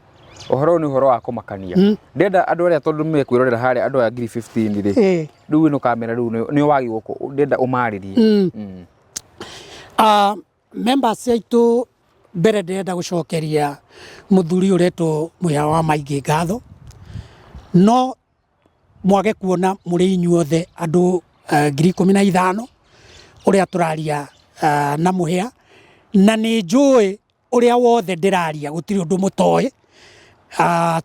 ũhoro ũyũ nĩ ũhoro wa kũmakania. Ndĩrenda andũ arĩa, tondũ mekwĩrorera harĩa, andũ aya 15,000 rĩ, rĩu ĩno kamera rĩu nĩ wagi gũkũ, ndĩrenda ũmarĩrie. Members aitũ, mbere ndĩrenda gũcokeria mũthuri ũretwo Mũhĩa wa Maingĩ ngatho. No mwage kuona mũrĩ inyuothe andũ 15,000 ũrĩa tũraria na Mũhĩa, na nĩ njũĩ ũrĩa wothe ndĩraria gũtirĩ ũndũ mũtoĩ,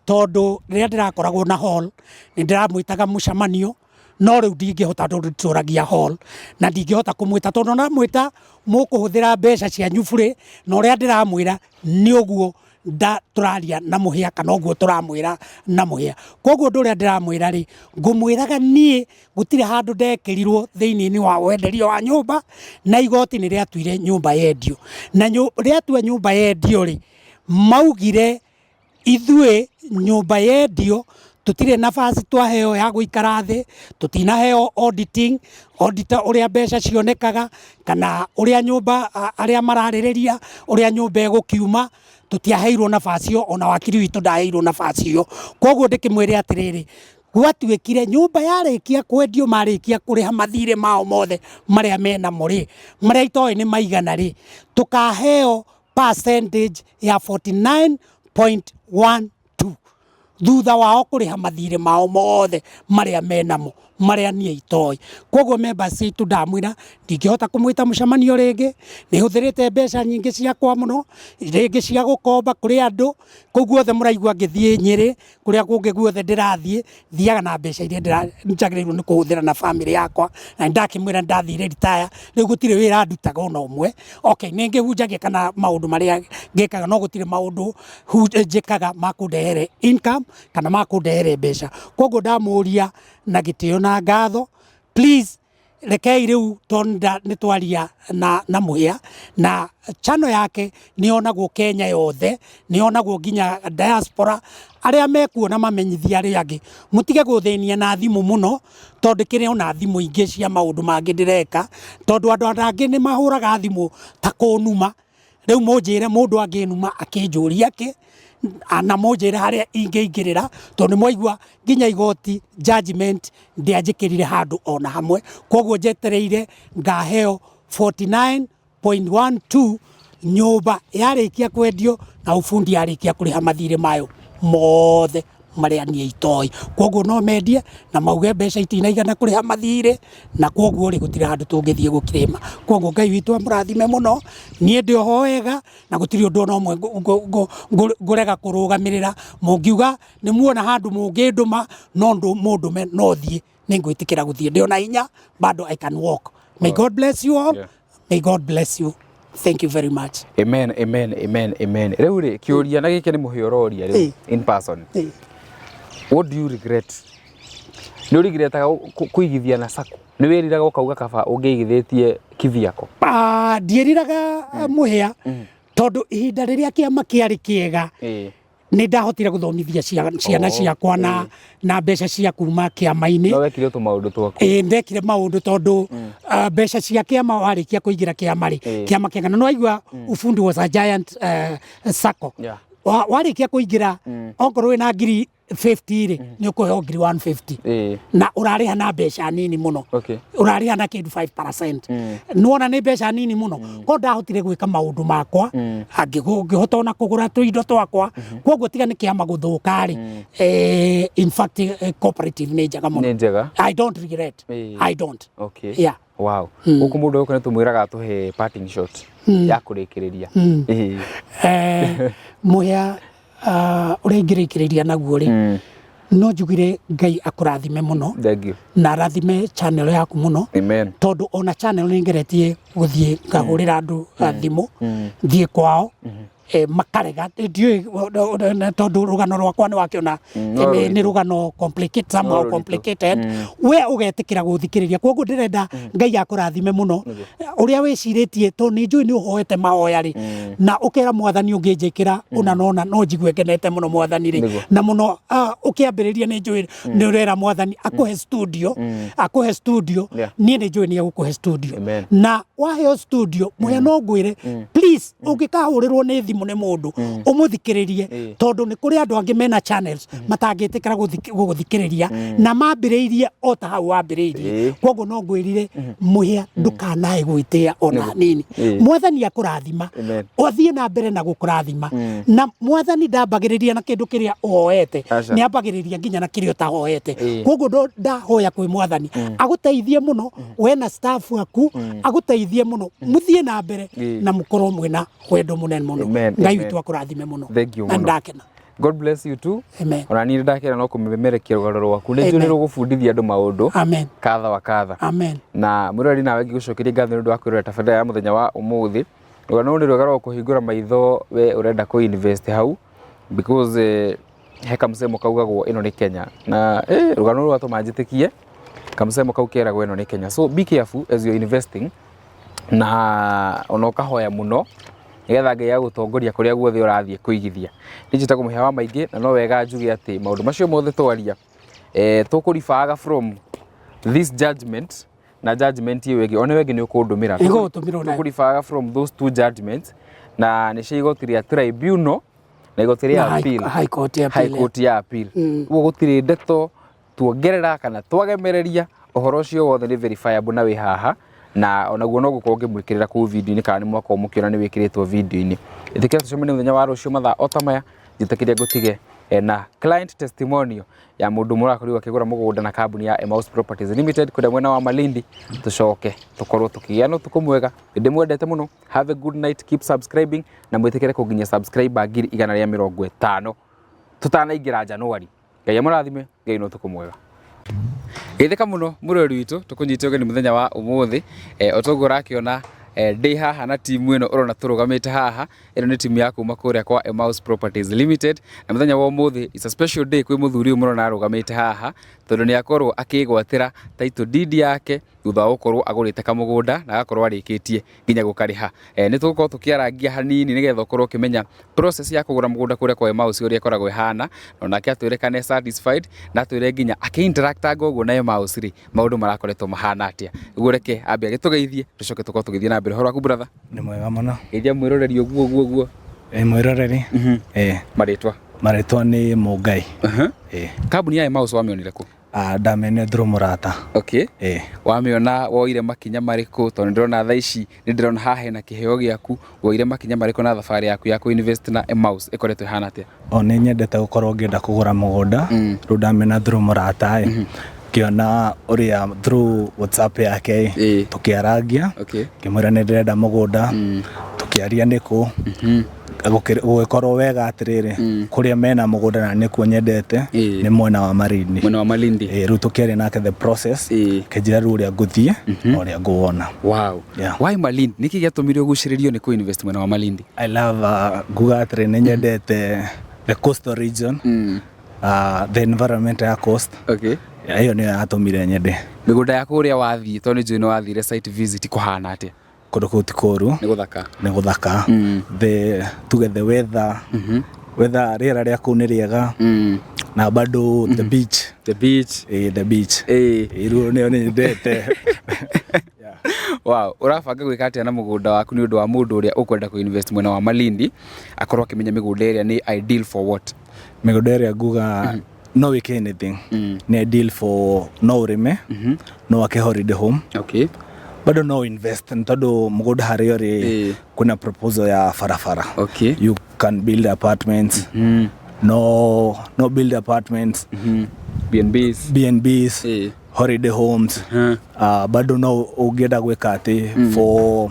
tondũ rĩrĩa ndĩrakoragwo na hall nĩ ndĩramwĩtaga mũcemanio, no rĩu ndingĩhota tondũ nditũragia hall, na ndingĩhota kũmwĩta tondũ ndamwĩta mũkũhũthĩra mbeca cianyu burĩ, na ũrĩa ndĩramwĩra nĩ ũguo nda tũraria na Mũhĩa kana ũguo tũramwĩra na Mũhĩa. Koguo ũndũ ũrĩa ndĩramwĩra rĩ, ngũmwĩraga niĩ gũtirĩ handũ ndekĩrirwo thĩinĩ wa wenderio wa nyũmba, na igoti nĩ rĩatuire nyũmba yendio, na rĩatua nyũmba yendio rĩ, maugire ithuĩ nyũmba yendio tũtirĩ nafasi twaheo ya gũikara thĩ, tũtinaheo auditing, auditor ũrĩa mbeca cionekaga kana ũrĩa nyũmba arĩa mararĩrĩria ũrĩa nyũmba ĩgũkiuma, tũtiaheirwo nafasi ĩyo, ona wakiri witũ ndaheirwo nafasi ĩyo. Koguo ndĩkĩmwĩre atĩrĩrĩ, gwatuĩkire nyũmba yarĩkia kwendio, marĩkia kũrĩha mathirĩ mao mothe marĩa menamo rĩ, marĩa itoĩ nĩ maigana rĩ, tũkaheo percentage ya 49.12 thutha wao kũrĩha mathirĩ mao mothe marĩa menamo, marĩa niĩ itoĩ. Koguo members itũ, ndamwĩra ndingĩhota kũmwĩta mũcemanio rĩngĩ. Nĩ hũthĩrĩte mbeca nyingĩ ciakwa mũno, rĩngĩ cia gũkomba kũrĩ andũ kũu guothe mũraigua ngĩthiĩ Nyĩrĩ, kũrĩa kũngĩ guothe ndĩrathiĩ, thiaga na mbeca iria njagĩrĩirwo nĩ kũhũthĩra na family yakwa. Na nĩndakĩmwĩra nĩndathire retire, rĩu gũtirĩ wĩra ndutaga ona ũmwe. Okay, nĩ ngĩhunjagia kana maũndũ marĩa ngĩkaga, no gũtirĩ maũndũ njĩkaga ma kũndehere income kana ma kũndehere mbeca. Koguo ndamũria na gĩtĩo na ngatho, please rekei rĩu, tondũ nĩ twaria na Mũhĩa, na channel yake nĩ yonagwo Kenya yothe, nĩ yonagwo nginya diaspora, arĩa mekuona mamenyithie arĩa angĩ, mũtige gũthĩnia na thimũ mũno, tondũ kĩrĩ ona thimũ ingĩ cia maũndũ mangĩ ndĩreka, tondũ andũ angĩ nĩ mahũraga thimũ ta kũnuma. Rĩu mũnjĩre mũndũ angĩnuma akĩnjũria kĩ, na mũnjĩre harĩa ingĩingĩrĩra, tondũ nĩ mwaigua nginya igoti judgment ndĩanjĩkĩrire handũ ona hamwe. Koguo njetereire ngaheo 49.12 nyũmba yarĩkia kwendio na ubundi yarĩkia kũrĩha mathirĩ mayo mothe Marĩa niĩ itoĩ. Kwoguo no mendie na mauge mbeca itinaigana kũrĩha mathirĩ na kwoguo rĩ gũtirĩ handũ tũngĩthiĩ gũkirĩma. Kwoguo Ngai witũ amũrathime mũno, niĩ ndĩ oho wega na gũtirĩ ũndũ ona ũmwe ngũrega kũrũgamĩrĩra. Mũngiuga nĩ muona handũ mũngĩndũma no mũndũme no thiĩ, nĩ ngwĩtĩkĩra gũthiĩ. Ndĩ ona hinya bado I can walk. May God bless you all. May God bless you. Thank you very much. Amen, amen, amen, amen. Rĩu rĩ, kĩũria na gĩkĩ nĩ mũhĩa ũroria rĩu in person. What do you regret? Nĩ ũrigretaga kũigithia na sacco? Nĩ wĩriraga ũkauga kaba ũngĩigithĩtie kivyako? Ah, ndiĩriraga mũhĩa tondũ ihinda rĩrĩa kĩama kĩarĩ kĩega nĩ ndahotire gũthomithia ciana ciakwa na mbeca cia kuma kĩama-inĩ. No wekire tũmaũndũ twaku. Ĩĩ, ndekire maũndũ tondũ mbeca cia kĩama warĩkia kũingĩra kĩama rĩ, kĩama kĩega na nĩwaigua Ufundi was a giant sacco. Warĩkia kũingĩra okorwo wĩna ngiri 50 rĩ, nĩ ũkũheo ngiri 150 na ũrarĩha na mbeca nini mũno. Ũrarĩha na kĩndũ 5%. Nĩwona nĩ mbeca nini mũno. Ko ndahotire gwĩka maũndũ makwa, ngĩhota ona kũgũra tũindo twakwa. Koguo tiga nĩ kĩama gũthũka rĩ, in fact cooperative nĩ njega mũno. Nĩ njega. I don't regret. I don't. Yeah. Wow. Gũkũ mũndũ gũkũ nĩ tũmwĩraga atũhe parting shot ya kũrĩkĩrĩria. Mũhĩa ũrĩa ingĩrĩkĩrĩria naguo rĩ, no njugire Ngai akũrathime mũno. Thank you. Na arathime channel yaku mũno. Amen. Tondũ ona channel nĩ ngeretie gũthiĩ ngahũrĩra andũ thimũ, thiĩ kwao, makarega. Ndiũĩ tondũ rũgano rwakwa nĩ wakĩona No rũritũ. nĩ rũgano complicated, somehow No rũritũ. complicated. We ũgetĩkĩra gũthikĩrĩria. Koguo ndĩrenda Ngai akũrathime mũno. Ũrĩa wĩcirĩtie, tondũ nĩ njũĩ nĩ ũhoete mahoya rĩ, na ũkera Mwathani ũngĩnjĩkĩra ũna na ũna no njigue ngenete mũno Mwathani rĩ. Na mũno ũkĩambĩrĩria nĩ njũĩ nĩ ũrera Mwathani akũhe studio, akũhe studio. Niĩ nĩ njũĩ nĩ egũkũhe studio. Amen. Na waheo studio, mũhĩa no ngwĩre, please, ũngĩkahũrĩrwo nĩ thimũ nĩ mũndũ, ũmũthikĩrĩrie, tondũ nĩ kũrĩ andũ angĩ mena channels matangĩtĩkĩra gũgũthikĩrĩria na mambĩrĩirie o ta hau wambĩrĩirie. Koguo no ngwĩrire mũhĩa ndũkanae gwĩtĩa ona hanini. Mwathani akũrathima, Amen. athiĩ na mbere na gũkũrathima. Na Mwathani ndambagĩrĩria na kĩndũ kĩrĩa ũhoete, Aca. nĩ ambagĩrĩria nginya na kĩrĩa ũtahoete. Koguo ndahoya kwĩ Mwathani agũteithie mũno, we na staff aku agũteithie mũno, mũthiĩ na mbere na mũkorwo mwĩna wendo mũnene mũno. Amen, Ngai amen. witũ akũrathime mũno. Thank you Na mũno. ndakena. God bless you too. Amen. Ona niĩ ndakena no kũmemerekia rũgano rwaku. Nĩ njũĩ Amen. nĩ rũgũbundithia andũ maũndũ Amen. kadha wa kadha. Amen. Na mwĩroreri nawe ngĩgũcokeria ngatho nĩ ũndũ wa kwĩrorera tabarĩra ya mũthenya wa ũmũthĩ. Rũgano rũrũ nĩ rwega rwa kũhingũra maitho we ũrenda kũ invest hau because he kamsemo kaugagwo ĩno nĩ Kenya na rũgano rũrũ rwatũma njĩtĩkie kamsemo kau keragwo ĩno nĩ Kenya. So be careful as you're investing na ona ũkahoya mũno nĩgetha Ngai agũtongoria kũrĩa guothe ũrathiĩ kũigithia. Niĩ njĩtagwo Mũhĩa wa Maingĩ na no wega njuge atĩ maũndũ macio mothe twaria tũkũribaga from this judgment na judgment ĩyo ĩngĩ ona ĩyo ĩngĩ nĩ ũkũndũmĩra. Nĩngũgũtũmĩra onayo. Tũkũribaga from those two judgments na nĩ cia igoti rĩa tribunal na igoti rĩa Na appeal. High Court ya High appeal. Court ya appeal. Ũguo gũtirĩ ndeto tuongerera kana twagemereria, ũhoro ũcio wothe nĩ verifiable na wĩ haha na onaguo no gũkorwo ngĩmwĩkĩrĩra kũu video-inĩ kana nĩ mwakorwo mũkĩona nĩ wĩkĩrĩtwo video-inĩ. Ĩtĩkĩra tũcemanie mũthenya wa rũciũ mathaa o ta maya, njĩtĩkĩrie ngũtige na client testimonial ya mũndũ ũmwe ũrakorirwo akĩgũra mũgũnda na kambuni ya Emmaus Properties Limited kũrĩa mwena wa Malindi. Tũcoke tũkorwo tũkĩgĩa na ũtukũ mwega. Ndĩmwendete mũno. Have a good night, keep subscribing na mwĩtĩkĩre kũnginyia subscriber 150,000 tũtanaingĩra January. Ngai amũrathime, Ngai na ũtukũ mwega. Geithĩka mũno mũrori witũ, tũkũnyite ũgeni mũthenya wa ũmũthĩ. O toguo ũrakĩona ndĩ haha na timu ĩno ũrona tũrũgamĩte haha, ĩno nĩ timu ya kuma kũrĩa kwa Emmaus Properties Limited. Na mũthenya wa ũmũthĩ it's a special day kwĩ mũthuri ũyũ mũrona arũgamĩte haha, tondũ nĩ akorwo akĩgwatĩra title deed yake thutha wa gũkorwo agũrĩte kamũgũnda na agakorwo arĩkĩtie nginya gũkarĩha. Nĩ tũgũkorwo tũkĩarangia hanini nĩgetha ũkorwo ũkĩmenya process ya kũgũra mũgũnda kũrĩa kwa Emmaus ũrĩa ĩkoragwo ĩhana, na onake atwĩre kana e satisfied, na atwĩre nginya akĩ-interactanga ũguo na Emmaus rĩ, maũndũ marakoretwo mahana atĩa. Ũguo reke ambe agĩtũgeithie tũcoke tũkorwo tũgĩthiĩ na mbere. Ũhoro waku brother? Nĩ mwega mũno. Geithia mwĩroreri ũguo ũguo ũguo. Ĩ mwĩroreri? Marĩtwa? Marĩtwa nĩ Mũngai. Kambuni ya Emmaus wamĩonire kũ? Ah, ndamĩonire through mũrata. Okay. Ĩĩ. Wamĩona woire makinya marĩkũ? Tondũ nĩndĩrona thaa ici nĩndĩrona haha hena kĩheo gĩaku, woire makinya marĩkũ na thabarĩ yaku ya kũ invest na Emmaus ĩkoretwo ĩhana atĩa? O nĩ nyendete gũkorwo ngĩenda kũgũra mũgũnda, rĩu ndamĩona through mũrata ĩ, ngĩona ũrĩa through WhatsApp yake ĩ, tũkĩarangia, ngĩmwĩra nĩ ndĩrenda mũgũnda, tũkĩaria nĩkũ, gũgĩkorwo wega atĩrĩrĩ, kũrĩa mena mũgũnda na nĩkuo nyendete, nĩ mwena wa Malindi. Mwena wa Malindi. Ĩ, rĩu tũkĩaria nake the process, akĩnjĩra rĩu ũrĩa ngũthiĩ na ũrĩa ngũwona. Wow. Yeah. Why Malindi? Nĩkĩ gĩatũmire ũgucĩrĩrio nĩ kũ invest mwena wa Malindi? I love nguga atĩrĩ nĩ nyendete the coastal region, the environment ya coast. Okay. Ĩyo nĩyo yatũmire nyende. Mĩgũnda ya kũrĩa wathiĩ, tondũ nĩ njũĩ nĩ wathire site visit kũhana atĩa? Kũndũ kũu ti kũru. Nĩ gũthaka. Nĩ gũthaka. The tuge the weather, weather rĩera rĩa kũu nĩ rĩega. Na bado the beach. The beach. Ĩĩ, the beach. Ĩĩ. Rĩu nĩyo nyendete. Wow, ũrabanga gwĩka atĩa na mũgũnda waku nĩ ũndũ wa mũndũ ũrĩa ũkwenda kũ invest mwena wa Malindi akorwo akĩmenya mĩgũnda ĩrĩa nĩ ideal for what? Mĩgũnda ĩrĩa nguga no wĩke anything. Nĩ ideal for no ũrĩme, no wake holiday home. Okay. Bado no invest nĩ tondũ mũgũnda harĩa ũrĩ kwĩna proposal ya barabara. Okay. You can build apartments. No, no build apartments. B&Bs. B&Bs. Holiday homes. Bado no ũngĩenda gwĩka atĩ for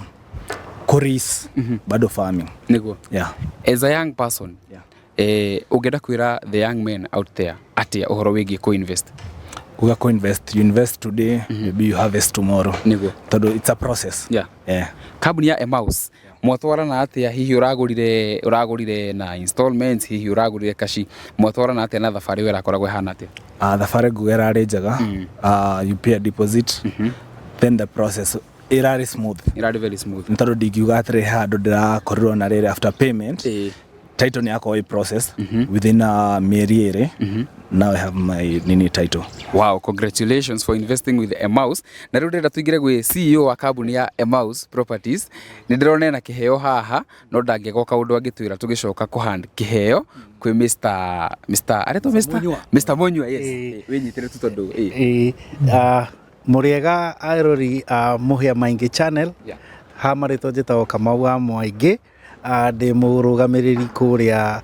kũris, bado farming. Nĩguo. Yeah. As a young person, ũngĩenda kwĩra the young men out there atĩa ũhoro wĩgiĩ kũ-invest? Uga kũ-invest, you invest today, maybe you harvest tomorrow. Nĩguo. Tondũ it's a process. Yeah. Yeah. Kambuni ya Emmaus, mwatwarana atĩa? Hihi ũragũrire na installments, hihi ũragũrire kashi, mwatwarana atĩa na thabarĩ ĩyo ĩrakoragwo ĩhana atĩa? Thabarĩ nguga ĩrarĩ njega. You pay a deposit, then the process ĩrarĩ smooth. Ĩrarĩ very smooth. Nĩ tondũ ndingiuga atĩrĩ he handũ ndĩrakorirwo na rĩrĩ after payment, title nĩ yakorwo ĩ process within mĩeri ĩrĩ. Now I have my nini title. Wow, congratulations for investing with Emmaus. Na rĩu ndĩrenda tũingĩre gwĩ CEO wa kambuni ya Emmaus Properties. Nĩ ndĩrona ena kĩheo haha, no ndangĩaga kaũndũ angĩtwĩra tũgĩcoka kũhand kĩheo kwĩ Mr. aretwo Mr. Munyua, yes. Wĩnyitĩre tu tondũ, Mũrĩega arori a Mũhĩa Maingĩ Channel. Yeah. Ha marĩtwa njĩtagwo Kamau wa Mwaingĩ. Ndĩ mũrũgamĩrĩri kũrĩa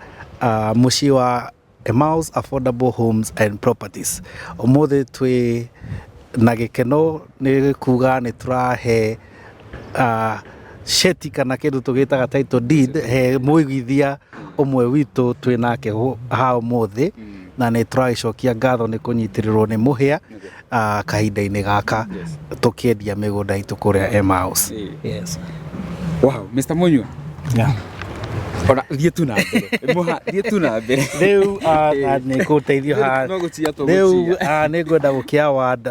mũciĩ wa Emmaus Affordable Homes and Properties. Ũmũthĩ twĩ na gĩkeno nĩ kuga nĩ tũrahe ceti kana kĩndũ tũgĩtaga title deed he mũigithia ũmwe witũ twĩ nake haha ũmũthĩ, na nĩ tũragĩcokia ngatho nĩ kũnyitĩrĩrwo nĩ Mũhĩa kahinda-inĩ gaka tũkĩendia mĩgũnda itũ kũrĩa Emmaus. Yes. Wow, Mr. Munyua. Yeah. Ona thiĩ tu na mbere. Mũha, thiĩ tu na mbere. Rĩu, nĩ ngũteithio haha. No gũcia tũgũcia. Rĩu, nĩ ngwenda gũkĩ award,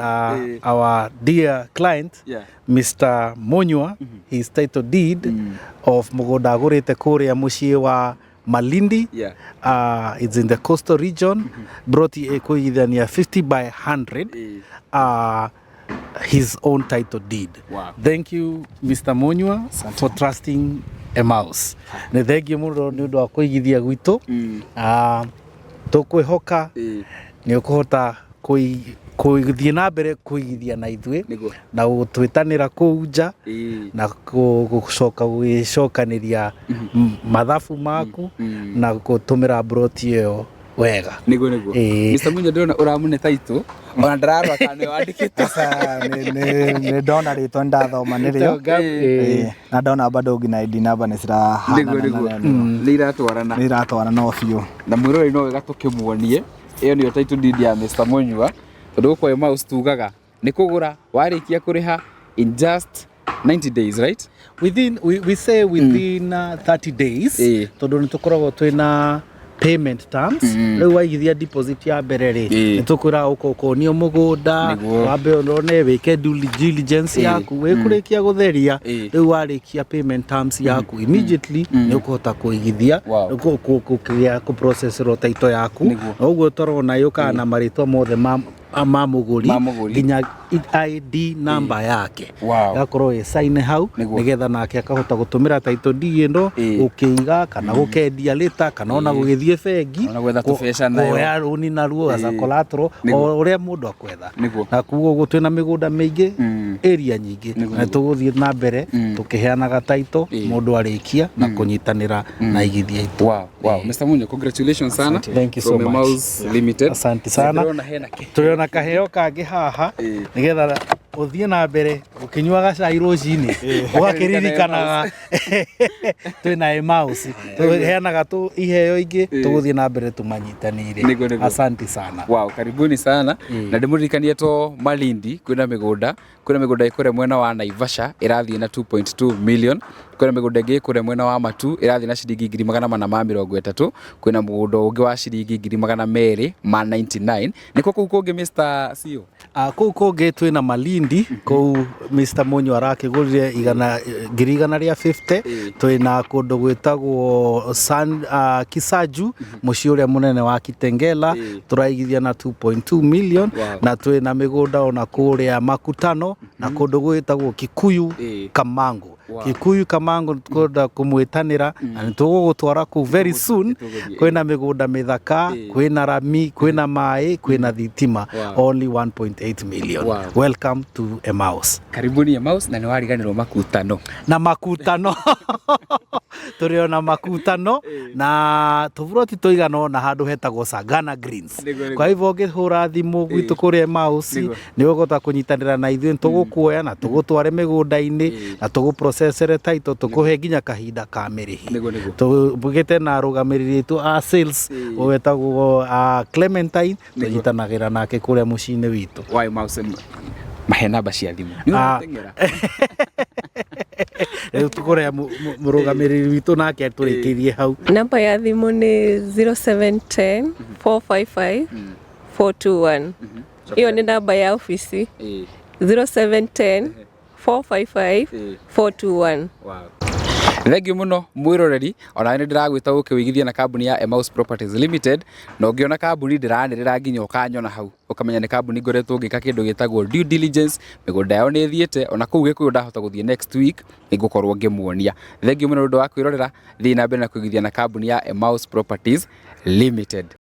our dear client, Yeah. Mr. Munyua, his title deed of mũgũnda agũrĩte kũrĩa mũciĩ wa Malindi. Yeah. It's in the coastal region. Broti ĩkũigithania 50 by 100. His own title deed. Wow. Thank you, Mr. Munyua, for trusting Emmaus. Nĩ thengiũ mũno nĩ ũndũ wa kũigithia gwitũ. Tũkwĩhoka nĩ ũkũhota gũthiĩ na mbere kũigithia na ithuĩ Nĩguo. na gũtwĩtanĩra kũu nja na gũcoka gwĩcokanĩria mathabu maku na gũtũmĩra broti ĩyo wega. Nĩguo, nĩguo. Mr. Munyua, ndĩrona ũramũne title ona ndararora kana nĩwe wandĩkĩte. Sasa, nĩ ndona rĩtwa ndathoma nĩrĩo. Na ndona bado nginya ID number nĩ cirahana Nĩguo, nĩguo. Nĩ iratwarana. Nĩ iratwarana o biũ. Na mwĩroreri no wega tũkĩmuonie ĩyo nĩyo title deed ya Mr. Munyua, tondũ gũkũ Emmaus tugaga nĩ kũgũra warĩkia kũrĩha in just 90 days, right? Within, we say within 30 days, tondũ nĩ tũkoragwo twĩna payment terms. Rĩu waigithia deposit ya mbere rĩ, nĩ tũkwĩra ũka ũkonio mũgũnda, wambe ũrone wĩke due diligence yaku, wĩkũrĩkia gũtheria, rĩu warĩkia payment terms yaku immediately nĩ ũkũhota kũigithia, kũgĩa kũprocessĩrwo title yaku. Na ũguo tũrona yũkaga na marĩtwa mothe ma ma mũgũri Ma mũgũri. nginya ID namba yake Wow. ĩgakorwo ĩ sign hau Nĩguo. nĩgetha nake akahota gũtũmĩra title deed ĩno gũkĩiga kana gũkendia later kana ona gũgĩthiĩ bengi Ona gwetha tũbeca nayo. kuoya rũni naruo as a collateral Nĩguo. o ũrĩa mũndũ akwetha Nĩguo. na koguo ũguo twĩna mĩgũnda mĩingĩ area nyingĩ Nĩguo, na tũgũthiĩ na mbere tũkĩheanaga title mũndũ arĩkia na kũnyitanĩra na igithia aitũ Wow, wow. Mr. Munyo, congratulations sana. Thank you so From much. Emmaus Limited. Asante sana. Ndĩrona hena kĩ. Tũrĩ kaheo kangĩ haha nĩgetha ũthiĩ na mbere ũkĩnyuaga cai rũcinĩ ũgakĩririkanaga twĩna Emmaus tũheanaga tu iheo ingĩ tũgũthiĩ na mbere tũmanyitanĩire. Nĩguo, nĩguo. Asante sana. Wow, karibuni sana. Na ndĩmũririkanie to Malindi kwĩna mĩgũnda, kwĩna mĩgũnda ĩ kũrĩa mwena wa Naivasha ĩrathiĩ na 2.2 million, kwĩna mĩgũnda ĩngĩ ĩ kũrĩa mwena wa Matu ĩrathiĩ na ciringi 430,000, kwĩna mũgũnda ũngĩ wa ciringi 299,000. Nĩkuo kũu kũngĩ Mr. CEO? Kũu kũngĩ twĩna Malindi kũu Mr. Munyo arakĩgũrire igana 150,000. Twĩna kũndũ gwĩtagwo Kisaju mũciĩ ũrĩa mũnene wa Kitengela tũraigithia na 2.2 million. Wow. Na twĩna mĩgũnda ona kũrĩa Makutano na kũndũ gwĩtagwo Kikuyu Kamango. Wow. Kikuyu Kamango twenda kũmwĩtanĩra na nĩ tũgũgũtwara kũu very soon. Nĩtũgũthiĩ. Kwĩna mĩgũnda mĩthaka, kwĩna rami, kwĩna maĩ, kwĩna thitima. Wow. Only 1.8 million. Wow. Welcome to Emmaus. Karibuni Emmaus na nĩwariganĩrwo Makutano. Na Makutano tũrĩ ona Makutano na tũburoti tũigana ona handũ hetagwo Sagana Greens. Nĩguo, nĩguo. Kwa hivyo ũngĩhũra thimũ gwitũ kũrĩa Emmaus Nĩguo. nĩ ũgũhota kũnyitanĩra na ithuĩ, tũgũkuoya na tũgũtware mĩgũnda-inĩ na tũgũprocessere title, tũkũhe nginya kahinda ka mĩrĩhi. Nĩguo, nĩguo. Tũgĩte na arũgamĩrĩri aitũ a sales wetagwo Clementine, tũnyitanagĩra nake kũrĩa mũciĩ-inĩ witũ. Wa Emmaus mahe namba cia thimũ. Nĩ ũrateng'era. Rĩu tũkũrĩa mũrũgamĩrĩri witũ nake atũrĩkĩrie hau. Namba ya thimũ nĩ 0710 455 421. Ĩyo nĩ namba ya obici. 0710 455 421. Wow. Thengiũ mũno mwĩroreri, ona nĩ ndĩragwĩta ũke wĩigithie na kambuni ya Emmaus Properties Limited, na ũngĩona kambuni ndĩranĩrĩra nginya ũkanyona hau ũkamenya nĩ kambuni ngoretwo ngĩka kĩndũ gĩtagwo due diligence. Mĩgũnda yao nĩ ĩthiĩte ona kũu Gĩkũyũ, ndahota gũthiĩ next week nĩngũkorwo ngĩmuonia. Thengiũ mũno nĩ ũndũ wa kwĩrorera, thiĩ na mbere na kũigithia na kambuni ya Emmaus Properties Limited.